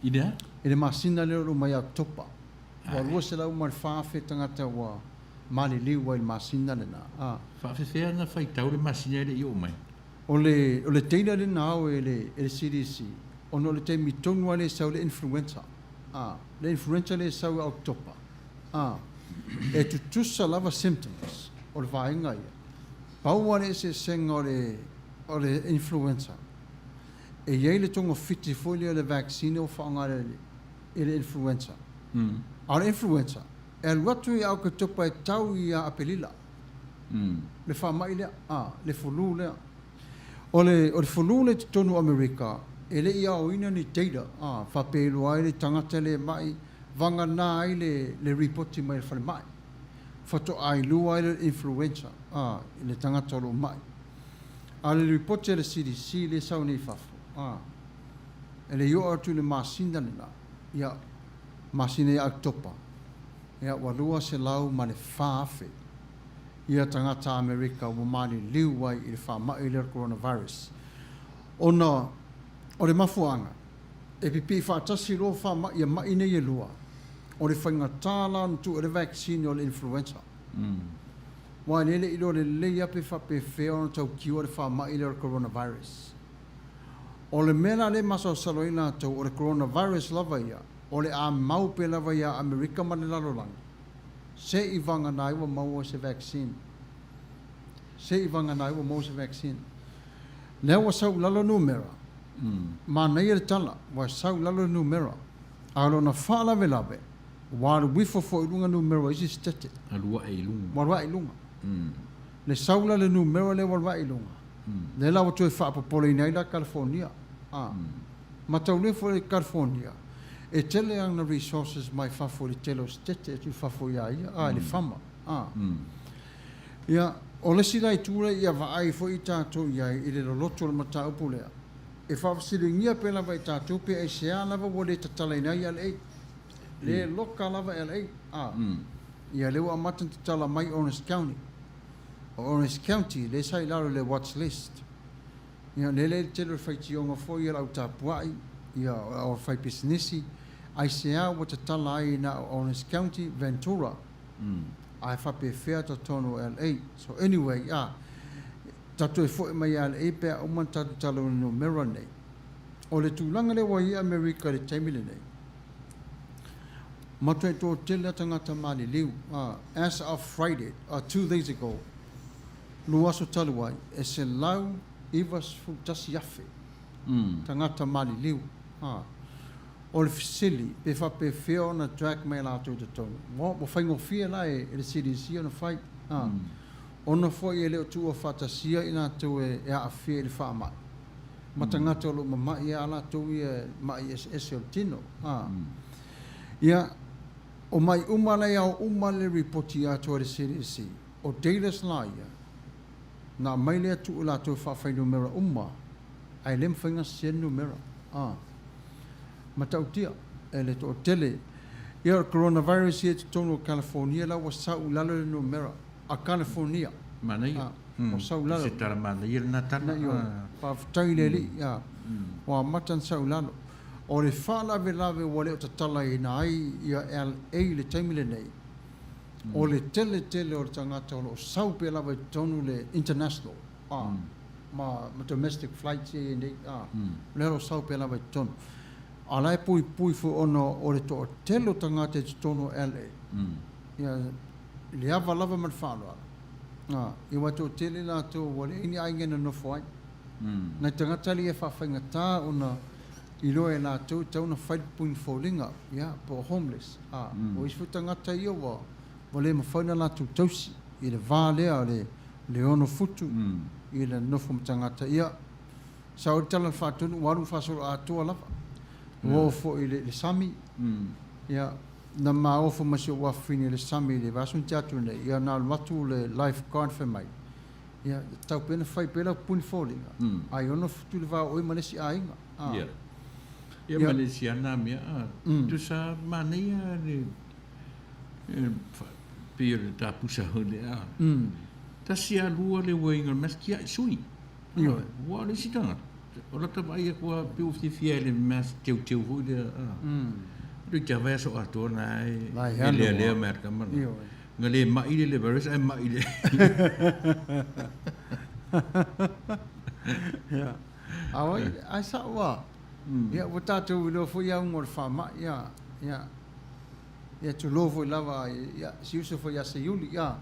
I le a? I le masina lea o lo o mai ia Oketopa. Ua 204,000 tagata ua maliliu ai i le masina lena. Faafefea ona faitau le masina e le i oo mai? O le, o le data lea na ao e le, e le CDC, ona o le taimi tonu lava lea e sau ai le influenza, a, le influenza lea e sau ia Oketopa, a, e tutusa lava symptoms o le vaega ia. Pau lava le eseesega o le, o le influenza, e i ai le togafiti foi lea o le vaccine ua faaaoga e le, e le influenza. A o le influenza, e alu atu ia Oketopa e tau ia Aperila. Le faamai lea, a, le flu lea. O le, o le flu lea i totonu o Amerika, e le i aoina ni data, a, faapea e iloa ai le tagata lea e ma'i, vagana ai le, le ripoti mai le falemai. Faatoa iloa ai lea o le influenza, a, i le tagata o lo o ma'i. A o le ripoti a le CDC lea e sau nei i fafo, a, e le i oo atu i le masina lena, ia, masina ia Oketopa, ia, ua 204,000 ia tagata Amerika ua maliliu ai i le faamai lea o le coronavirus. Ona o le mafuaaga, e pipii faatasi loa faamai ia ma'i nei e lua, o le faigata la ona tuu ai le vaccine o le influenza. Aua e le le iloa lelei lava pe faapefea ona tau cure le faamai lea o le coronavirus. O le mea la lea e masalosalo ai latou, o le coronavirus lava ia, o le a mau pea lava ia Amerika ma le lalolagi, Se i vagana ai ua maua se vaccine. Se i vagana ai ua maua se vaccine. Lea ua sau i lalo numera. Manaia le tala, ua sau i lalo le numera. A o lona faalavelave, ua alu ifo foi i luga numera o isi setete. Alu ae i luga. Ua alu ae i luga. Le sau la le numera lea ua alu ae i luga, lea la ua toe faapopoleina ai la California. Mataulia foi le California, e tele ana resources mai fafo i le tele o setete e tuu fafo ia ia, a, i le fama, a. Ia, o le isi la itu lea ia vaai foi tatou i ai i le loloto o le mataupu lea, e faafesiligia pea lava e tatou pe aisea lava ua le tatalaina ai LA. Le loka lava LA, a. Ia, lea ua amata ona tatala mai Orange County. O Orange County, lea sa i lalo i le watch list. Ia, lele le tele o le faitioga foi a le au tapuai, ia, o le au faipisinisi. Aisea ua tatala ai na o Orange County, Ventura, ae faapefea totonu o LA. So anyway, a, tatou e fo'i mai ia LA pe a uma ona tatou tala i numera nei. O le tulaga lea ua i ai Amerika i le taimi lenei, matuai toatele lava tagata maliliu. As of Friday, 2 days ago, 2 aso talu ai, e 191,000 tagata maliliu. O le fesili, pe faapefea ona track mai latou i totonu? Ua faigofie la e le CDC ona fai. Ona foi e le o tuua faatasia i latou e aafia i le faamai ma tagata o lo o mama'i a latou ia ma'i eseese o le tino. Ia, o mai uma la e ao uma le ripoti atu a le CDC. O datas la ia, na aumai lea tuu latou e faafainumera uma, ae le mafai ona sese numera. Matautia e le toatele. Ia, o le coronavirus ia i totonu o California la ua sau i lalo le numera a California. Manaia. Ua sau i lalo. Se tala manaia lena tala. Na ioe. Faafetai i le Alii, ua amata ona sau i lalo. O le faalavelave ua le o tatalaina ai ia LA i le taimi lenei, o le tele tele o le tagata o lo o sau pea lava i totonu le international ma domestic flights ia e i ai nei, o lea o lo o sau pea lava i totonu. A o la e puipui foi ona o le toatele o tagata i totonu o LA. Ia, i le ava lava ma le faaaloalo. Ia ua toatele latou ua leai ni aiga e nonofo ai. Nai tagata ia e faafaigata ona iloa e latou e tatau ona fai le puipuiga foliga, ia, po o homeless. O isi foi tagata ia ua le mafai ona latou tausi i le va lea o le 6 futu i le nonofo ma tagata. Ia, sao ai le tala a le faatonu ua alu faasoloatoa lava. Ua oo foi i le sami. Ia, na ma ofo ma si ou afafine i le sami i le vaiaso na tea atu nei, ia na alu atu le lifeguard fai mai, ia, e tatau pea ona fai pea lau puni foliga, ai 6 futu le va o oe ma le isi aiga. Ia. Ia ma le isi ana mea, tusa manaia le pei o le tapusa foi lea. Tasi a lua le uaina o le mask ia sui. Ioe. Ua o le isi tagata, o lata vaai atu lava pei ua fiafia i le mask teuteu foi lea. Le te vaiaso atoa na e La e e alu lealea lava. mai a le tama lena. Ioe. Na le mai le virus ae mai le. Ia. A oi, ai sa'o a. Ia, ua tatou iloa foi auga o le faama'i, ia, ia. Ia, tulou foi lava, ia, si uso foi ia Seiuli, ia.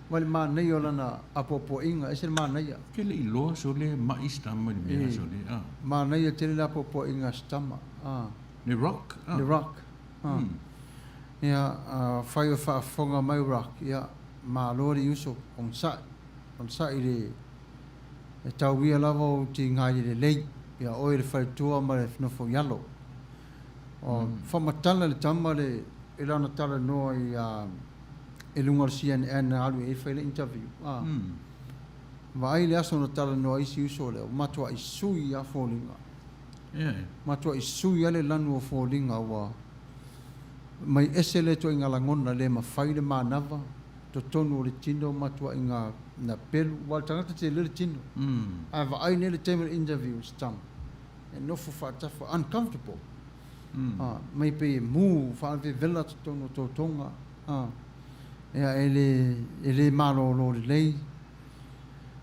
Ma le manaia o lana apoapoaiga, ese le manaia. Ke le iloa sole mai si tama i le mea sole. Manaia tele le apoapoaiga a si tama. Le Rock. Le Rock. Ia, fai o faafofoga mai Rock, ia, malo le uso, onosai, onosai i le e tauia lava o tiga i le lelei, ia oe le faletua ma le nofo i alo. O faamatala le tama le i lana talanoa i i luga o le CNN na alu i ai fai le interview. Vaai le aso na talanoa ai si uso lea, ua matuai sui lava foliga. Matuai sui lava le lanu o foliga ua mai ese le ituaiga lagona le mafai le manava, totonu o le tino matuaiga na pelu, aua o le tagata tele le tino. Ae vaai nei le taimi o le interview si tama, e nofo faatafa, uncomfortable. Mai pei e mu faavevela totonu o totoga. Ia, e le malolo lelei.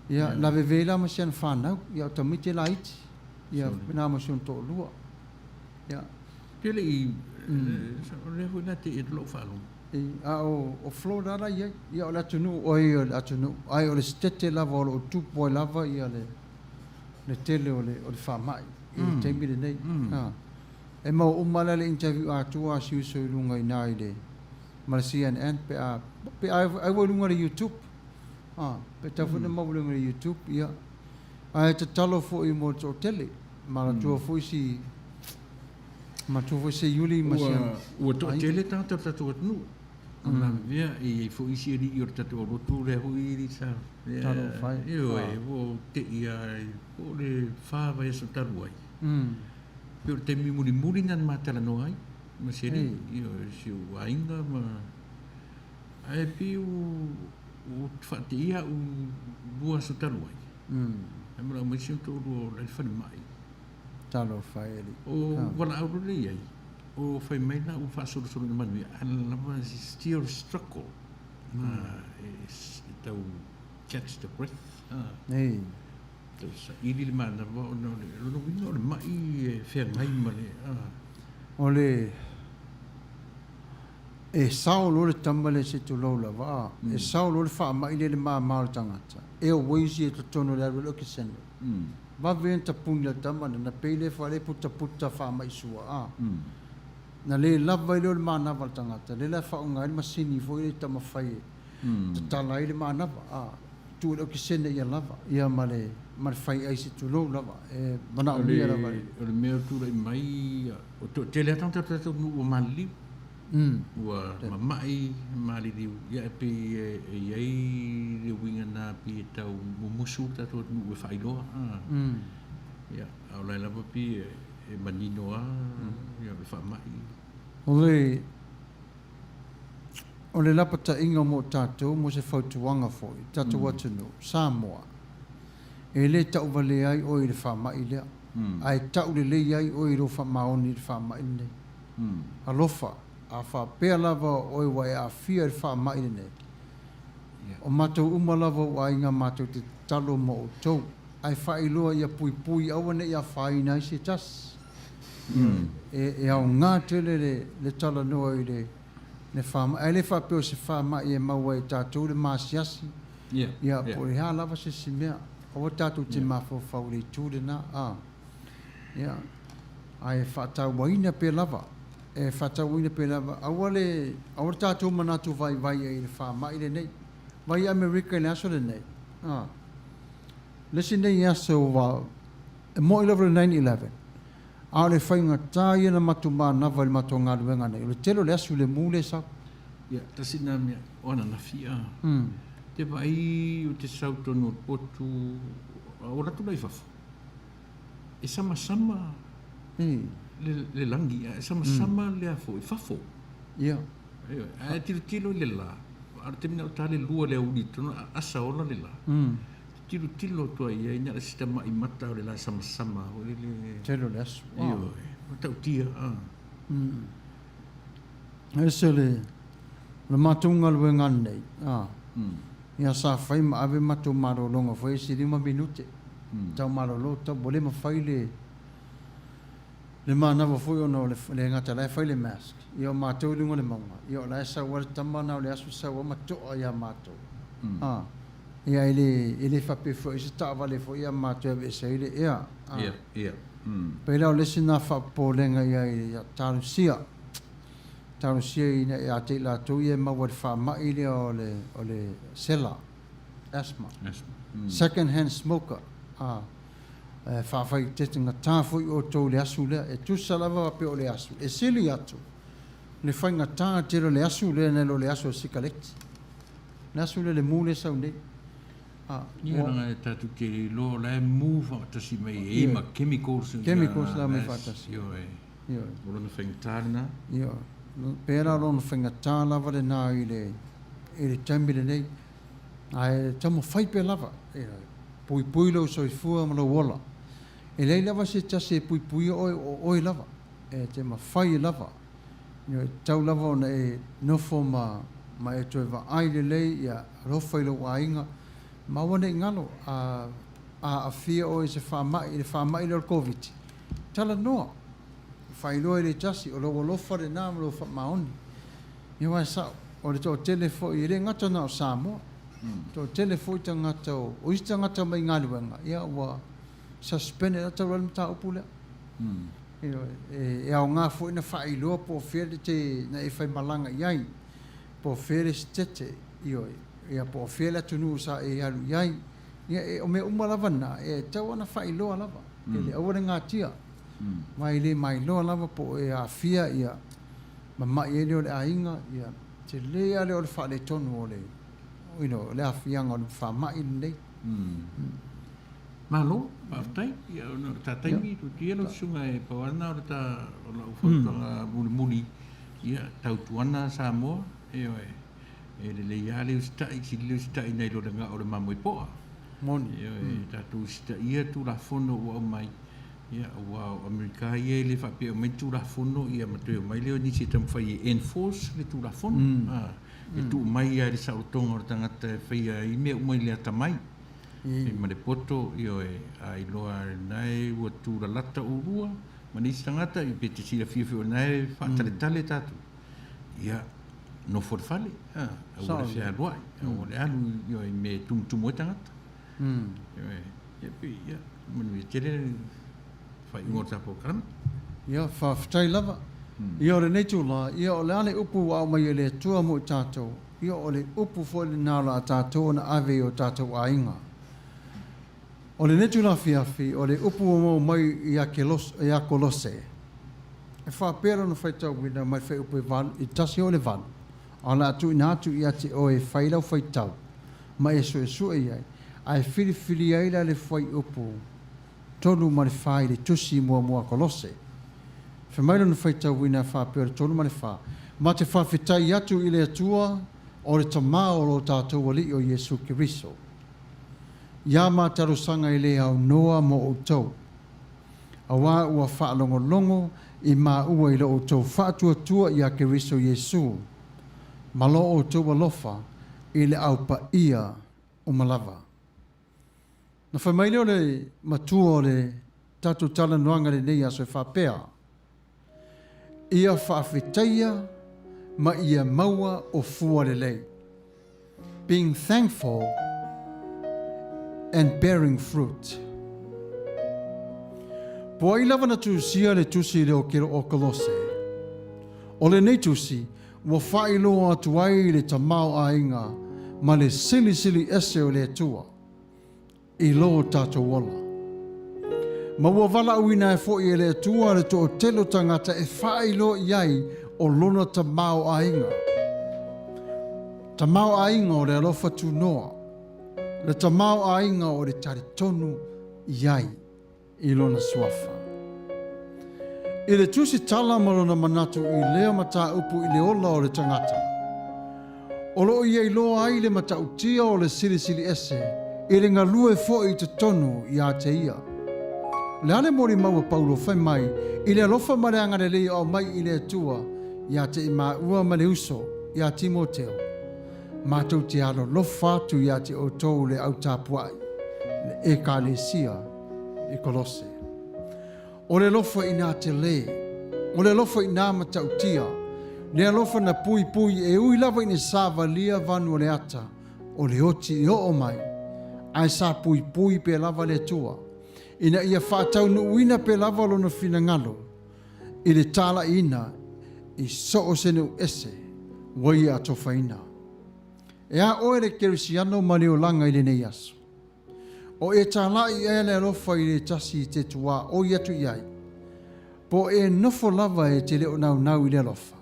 Ia, lavevei la ma si ana fanau, ia o tamaiti e laiti. Ia, na ma si ona toalua. Ia. Ke le i o lea foi na te i lou faalogo. A o Florida la i ai. Ia, o le atunuu, oi, o le atunuu, ai o le setete lava o lo o tupu ai lava ia le tele o le faamai i le taimi lenei. E maua uma la le interview atoa a si uso i luga i ina i le ma le CNN pe a pe a ai ua i luga o le YouTube. Pe tau foi na maua i luga o le YouTube, ia. Ae tatalo foi mo le toatele, manatua foi si manatua foi Seiuli ma si Ua ua toatele tagata o le tatou atunuu. Ona mea e i ai foi isi alii o le tatou lotu lea foi sa Talo fai. Ioe, ua te i ai po o le 4 vaiaso talu ai. Pe o le taimi mulimuli na matalanoa ai ma se alii, ioe, si ou aiga ma ae pei ua faateia au 2 aso talu ai. Ae manao mai si ou toalua o la i le falemai. Talo fai alii. O valaau loa le i ai. O fai mai la ua faasolosolo ina manuia, ae lava still struggle e tau catch the breath. Ei. Tau saili le manava ona o le lona uiga o le mai e feagai ma le. O le e sao loa le tama lea se i tulou lava a, e sao loa le faamai lea i le mama o le tagata, airways ia i totonu o le alu ai le okesene. Vave ia ona tapuni le tama lea, na pei lea fale putaputa faamai sua a. Na le lava ai lea o le manava a le tagata, lea la e faaaoga ai le masini foi lea i taumafai e tatala ai le manava a, tuu i le okesene ia lava, ia ma le ma le fai ai se i tulou lava, e manaomia lava. O le mea o tulai mai, o toatele lava tagata o le tatou nuu ua maliliu. Ua mamai maliliu, ia e pei e i ai le uiga na pei e tau mumusu le tatou atunuu e faailoa. Ia, a o la e lava pei e manino lava le faamai. O le o le lapataiga mo tatou mo se fautuaga foi i le tatou atunuu, Samoa, e le tauvalea ai oe i le faamai lea, ae tau lelei ai oe i lou faamaoni i le faamai lenei. Alofa, a faapea lava o oe ua e aafia i le faamai lenei, o matou uma lava ua aiga matou te tatalo mo outou, ae faailoa ia puipui aua ne i afaina ai se tasi. E aoga tele le talanoa i le faamai, ae le faapea o se faamai e maua ai e tatou le maasiasi, ia po o le a lava se isi mea. Aua tatou te mafaufau i le itu lena. Ia, ae faatauaina pea lava, e faatauaina pea lava, aua le, aua le tatou manatu vaivai ai i le faamai lenei. Vai i Amerika i le aso lenei, a, le isi nei aso ua, e moi lava le 9/11, a o le faigata ia na matou manava i le matou galuega nei, o le tele o le asu i le mu lea e sau. Ia, tasi lena mea, o ananafi, a, te vaai ou te sau tonu o le potu, o alu atu la i fafo. E samasama le lagi, ae samasama le a foi, fafo. Ia. Ioe. Ae tilotilo i le la, a o le taimi na o ta le lua i le aoauli i totonu, a asa ola le la. Tilotilo atu ai i ai, na o se tamai mata o le la samasama foi lele. Tele o le aso. Ioe. Matautia. Ese le matou galuega nei. Ia sa fai ma ave matou malologa foi isi 5 minute. Tau malolo tau ua le mafai le le manava foi ona o le le gata la e fai le mask. Ia o matou i luga o le mauga, ia o la e sau lava le tama na o le aso sau lava ma to'a ia matou. Ia e le e le faapea foi se taavale foi ia matou e aveese ai le ea. Ia, ia. Pei la o le isi lena faapopolega i ai ia talosia. Talosia ina ia te i latou ia e maua i le faamai lea o le o le sela, asthma. Second hand smoker. A, e faafaitetegata foi outou i le asu lea. E tusa lava faapea o le asu, e sili atu le faigata tele o le asu lea nai lo le asu o le sikaleti. Le asu lea le mu lea e sau nei. A, Ia, leaga e tatou te le iloa o la e mu faatasi mai e i ai ma chemicals. Chemicals la mai faatasi. Ioe. Ioe. O lona faigata lena. Ioe. Pea la o lona faigata lava lena i le i le taimi lenei. Ae taumafai pea lava, e puipui lou soifua ma lou ola. E leai lava se tasi e puipuia oe, o oe lava. E te mafai lava. Ioe, e tatau lava ona e nofo ma ma e toe vaai lelei, ia alofa i lou aiga, ma aua ne i galo, a aafia oe i se faamai, i le faamai lea o le Koviti, talanoa, faailoa i le tasi, o lou alofa lena ma lou faamaoni. Ia aua e sao, o le toatele foi, e le gata na o Samoa, toatele foi tagata o, o isi tagata mai galuega, ia ua suspended lava talu ai le mataupu lea. Ioe, e aoga foi na faailoa po o fea le te na e faimalaga i ai, po o fea le sitete, ioe, ia po o fea le atunuu sa e alu i ai. Ia, e, o mea uma lava na, e tatau ona faailoa lava, e le aua le gatia. Aua e le mailoa lava po o e aafia ia mama'i ai lea o le aiga, ia tele lava lea o le faaletonu o le, you know, le aafiaga o le faama'i lenei. Malo, faafetai. Ia, ona o le ta taimi, tutia lau susuga e pau lava lena o le ta, o lau fautuaga mulimuli, ia, tautuana Samoa, ioe, e lelei lava le usitai, sili le usitai nai lo le gao o le mamoe poa. Moni. Ioe, tatou usitaia Tulafono ua aumai. Ia, aua o Amerika ia e le faapea e omai le Tulafono ia ma toe omai lea o nisi e taumafai e enforce le Tulafono. A, e tuu mai lava i le saolotoga o le tagata e faia ai mea uma i le atamai. E ma le poto, ioe, a iloa lena e ua tulalata oulua ma nisi tagata, ia pe te silafia foi o lena e faataletale tatou, ia, nofo i le fale, a, aua le fealuai, aua le alu, ioe, i mea e tumutumu ai tagata. Ioe, ia pei, ia, manuia tele le faaiuga o le tatou polokalame. Ia, faafetai lava. Ia, o lenei itula, ia, o le a le upu ua aumai e le Atua mo i tatou? Ia, o le upu foi lena o le a tatou ona ave i o tatou aiga. O lenei itula afiafi, o le upu ua maua mai ia Kelos, ia Kolose, e faapea lona faitauina mai le fuaiupu e valu, i le 1 e oo i le 8, a o le a tuuina atu ia te oe e fai lau faitau, ma e suesue i ai, ae filifili ai la le fuaiupu 3 ma le 4 i le Tusi muamua a Kolose. Fai mai lona faitauina faapea o le 3 ma le 4, Ma te faafetai atu i le Atua o le Tama o lo tatou Alii o Iesu Keriso, ia ma talosaga e le aunoa mo outou, auā ua faalogologo i maua i lo outou faatuatua iā Keriso Iesu, ma lo outou alofa i le Au Paia uma lava. Na fai mai lea o le matua o le tatou talanoaga i lenei aso e faapea, Ia faafetaia ma ia maua o fua lelei. Being thankful and bearing fruit. Po ai lava na tusia le tusi le o Kolose. O lenei tusi, ua faailoa atu ai le tamaoaiga ma le silisili ese o le Atua i lo tatou ola. Ma ua valaauina ai foi e le Atua le toatele o tagata e faailoa i ai o lona tamaoaiga. Tamaoaiga o le alofa tunoa, le tamaoaiga o le talitonu i ai. i lona suafa. I le tusitala ma lona manatu i lea mataupu i le ola o le tagata, o lo o ia iloa ai le matautia o le silisili ese i le galue foi i totonu ia te ia. O le a le molimau a Paulo fai mai i le alofa ma le agalelei o aumai i le Atua ia te i maua ma le uso ia Timoteo? Matou te alolofa atu ia te outou le au tapuai, le Ekalesia i Kolose. O le alofa inā telē, o le alofa inā matautia, le alofa na puipui e ui lava ina savalia vanu o le ata o le oti e oo mai, ae sa puipui pea lava le Atua, ina ia faataunuuina pea lava lona finagalo i le talaiina i so o se nuu ese ua ia atofaina. E a oe le Kerisiano ma le olaga i lenei aso? O e talai ea le alofa i le tasi i te tuaoi atu i ai? Po o e nofo lava e te le o naunau i le alofa?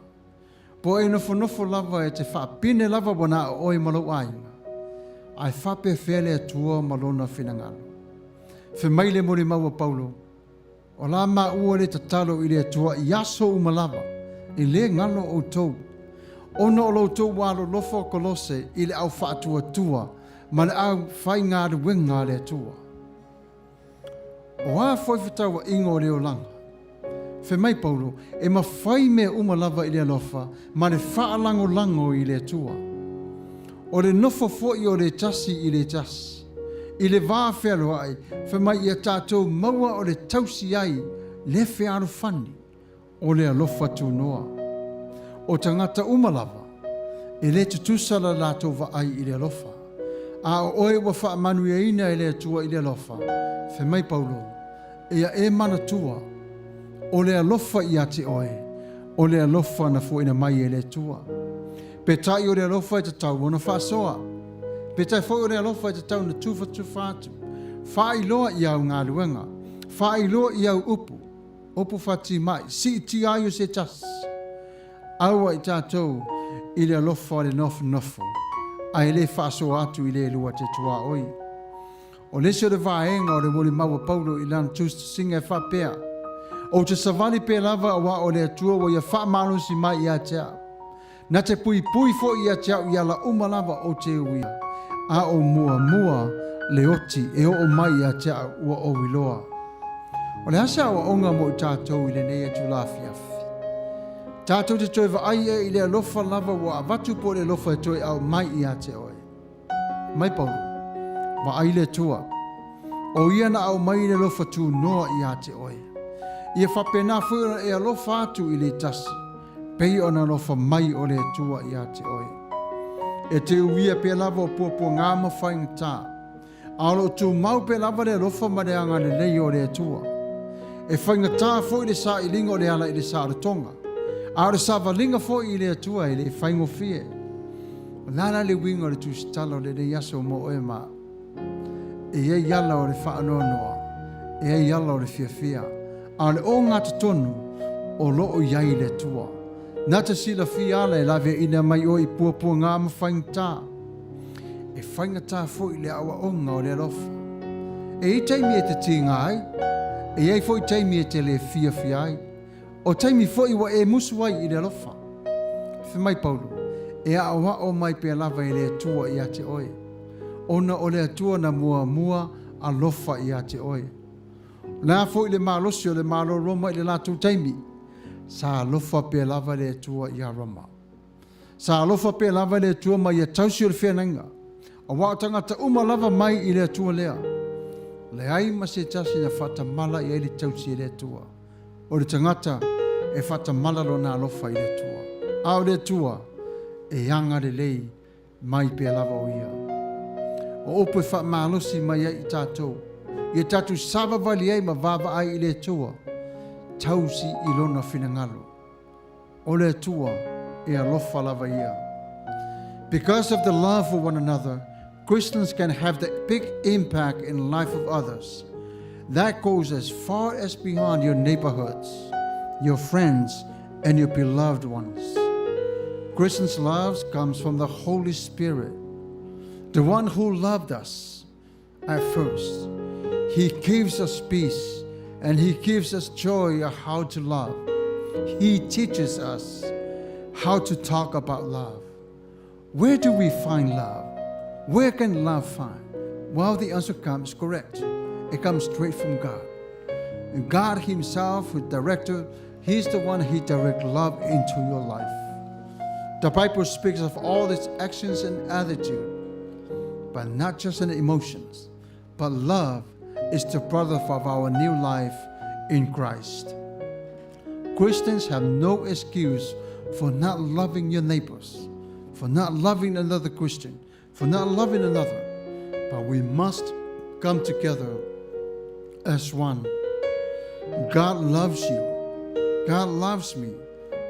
Po o e nofonofo lava e te faapine lava ua na o oe ma lou aiga? Ae faapefea le Atua ma lona finagalo? Fe mai le molimau a Paulo, O la maua le tatalo i le Atua i aso uma lava, e le galo outou, ona o lo outou alolofa o Kolose i le au faatuatua ma le au faigaluega a le Atua. O a foi fetauaiga o le olaga? Fai mai Paulo, e mafai mea uma lava i le alofa ma le faalagolago i le Atua. O le nofo foi o le tasi i le tasi, i le va fealoai, fai mai ia tatou maua o le tausi ai le fealofani o le alofa tunoa. O tagata uma lava, e le tutusa la latou vaai i le alofa. A o oe ua faamanuiaina e le Atua i le alofa, fai mai Paulo, Ia e manatua, o le alofa ia te oe, o le alofa na fuaina mai e le Atua. Peitai o le alofa e tatau ona faasoa. Peitai foi o le alofa e tatau ona tufatufa atu. Faailoa i au galuega, faailoa i au upu, upu faatimai, siitia ai o se tasi. Aua i tatou i le alofa o le nofonofo, ae le faasoa atu i le lua te tuaoi. O le isi o le vaega o le molimau a Paulo i lana tusitusiga e faapea, Ou te savali pea lava aua o le Atua ua ia faamalosi mai ia te au. Na te puipui foi ia te au i ala uma lava ou te uia, a o muamua le oti e oo mai ia te au ua ou iloa. O le a se aoaoga mo i tatou i lenei itulā afiafi? Tatou te toe vaai ea i le alofa lava ua avatu po o le alofa e toe aumai ia te oe? Mai Paulo, Vaai le Atua, o Ia na aumai le alofa tunoa ia te oe. Ia faapena foi ona e alofa atu i le tasi, pei ona alofa mai o le Atua ia te oe. E te uia pea lava o puapuaga ma faigata, a o lo o tumau pea lava le alofa ma le agalelei o le Atua. E faigata foi le sailiga o le ala i le saolotoga, a o le savaliga foi i le Atua e le faigofie. O le a la le uiga o le tusitala o lenei aso mo oe ma au? E i ai ala o le faanoanoa, e i ai ala o le fiafia, a o le ogatotonu o lo o i ai le Atua. Na te silafia ala e laveaiina mai oe i puapuaga ma faigata. E faigata foi le aoaoga o le alofa. E i ai taimi e te tiga ai, e i ai foi taimi e te le fiafia ai. O taimi foi ua e musu ai i le alofa. Fai mai Paulo, E aoao mai pea lava e le Atua ia te oe, ona o le Atua na muamua alofa ia te oe. O le a foi le malosi o le Malo Roma i le latou taimi, sa alofa pea lava le Atua ia Roma. Sa alofa pea lava le Atua ma ia tausi o le feagaiga, aua o tagata uma lava mai i le Atua lea. Leai ma se tasi na faatamala i ai le tausi e le Atua. O le tagata e faatamala lona alofa i le Atua, a o le Atua e agalelei mai pea lava o Ia. O upu e faamalosi mai ai i tatou, ia tatou savavali ai ma vaavaai i le Atua, tausi i Lona finagalo. O le Atua e alofa lava Ia. Because of the love for one another, Christians can have the big impact in life of others. That goes as far as beyond your neighborhoods, your friends, and your beloved ones. Christians' love comes from the Holy Spirit, the one who loved us at first. He gives us peace and He gives us joy of how to love. He teaches us how to talk about love. Where do we find love? Where can love find? Well, the answer comes correct. It comes straight from God. And God Himself, who directed, He's the one He direct love into your life. The Bible speaks of all its actions and attitude, but not just in emotions. But love is the product of our new life in Christ. Christians have no excuse for not loving your neighbors, for not loving another Christian, for not loving another. But we must come together as one. God loves you. God loves me.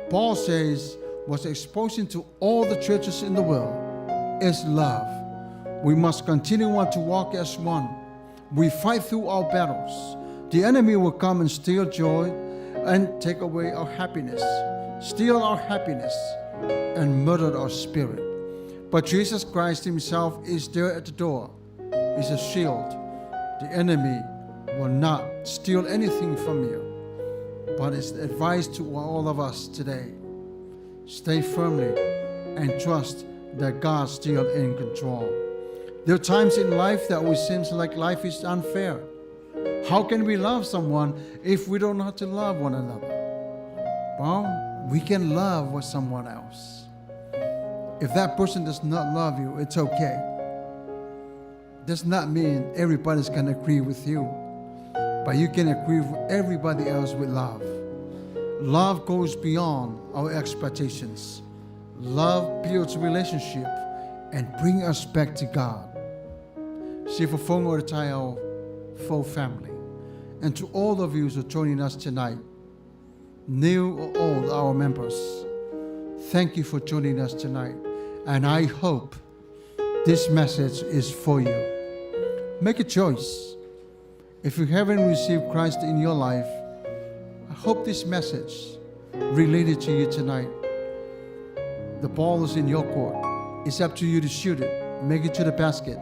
Paul says, was exposing to all the churches in the world is love. We must continue on to walk as one. We fight through our battles. The enemy will come and steal joy and take away our happiness, steal our happiness, and murder our spirit. But Jesus Christ Himself is there at the door, is a shield. The enemy will not steal anything from you. But it's advice to all of us today. Stay firmly and trust that God's still in control. There are times in life that we seems like life is unfair. How can we love someone if we don't know how to love one another? Well, we can love with someone else. If that person does not love you, it's okay. Does not mean everybody's gonna agree with you, but you can agree with everybody else with love. Love goes beyond our expectations. Love builds relationship and bring us back to God. Sifofonga o le taeao fou family. And to all of you who are joining us tonight, new or old, our members, thank you for joining us tonight. And I hope this message is for you. Make a choice. If you haven't received Christ in your life, I hope this message related to you tonight. The ball is in your court. It's up to you to shoot it, make it to the basket.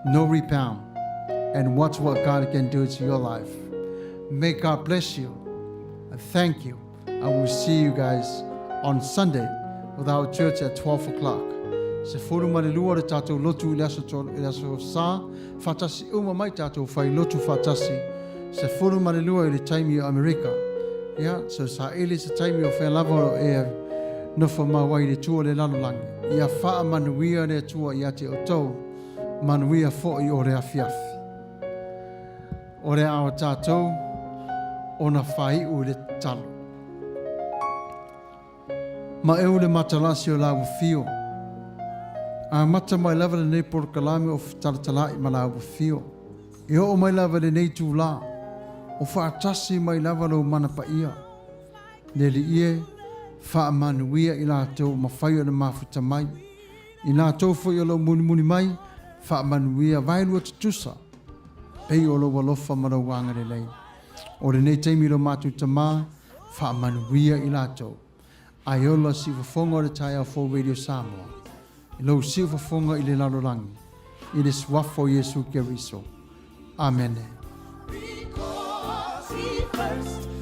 No rebound. And watch what God can do to your life. May God bless you. And thank you. I will see you guys on Sunday with our church at 12 o'clock. 12 le tatou lotu i le aso, i le aso sa, faatasi uma mai tatou fai lotu faatasi. 12 i le taimi o Amerika. Ia, so saili se taimi o fea lava o lo o e nofo mau ai i le itu o le lalolagi. Ia faamanuia le Atua ia te outou, manuia foi o le afiafi. O le a o tatou ona faaiu i le tatalo. Maeu le matalasi o la ua fio. Amata mai lava lenei polokalame o fetalatalai ma la ua fio. E oo mai lava i lenei itulā, o faatasi mai lava lou mana paia. Le Alii e, faamanuia i latou ua mafai ona mafuta mai. I latou foi o lo o mulimuli mai, faamanuia vaelua tutusa, pei o lou alofa ma lou agalelei. O lenei taimi lo matou Tama, faamanuia i latou. Ae ola siufofoga o le taeao fou Radio Samoa, i lou siufofoga i le lalolagi, i le Suafa o Iesu Keriso. Amene. Because he first.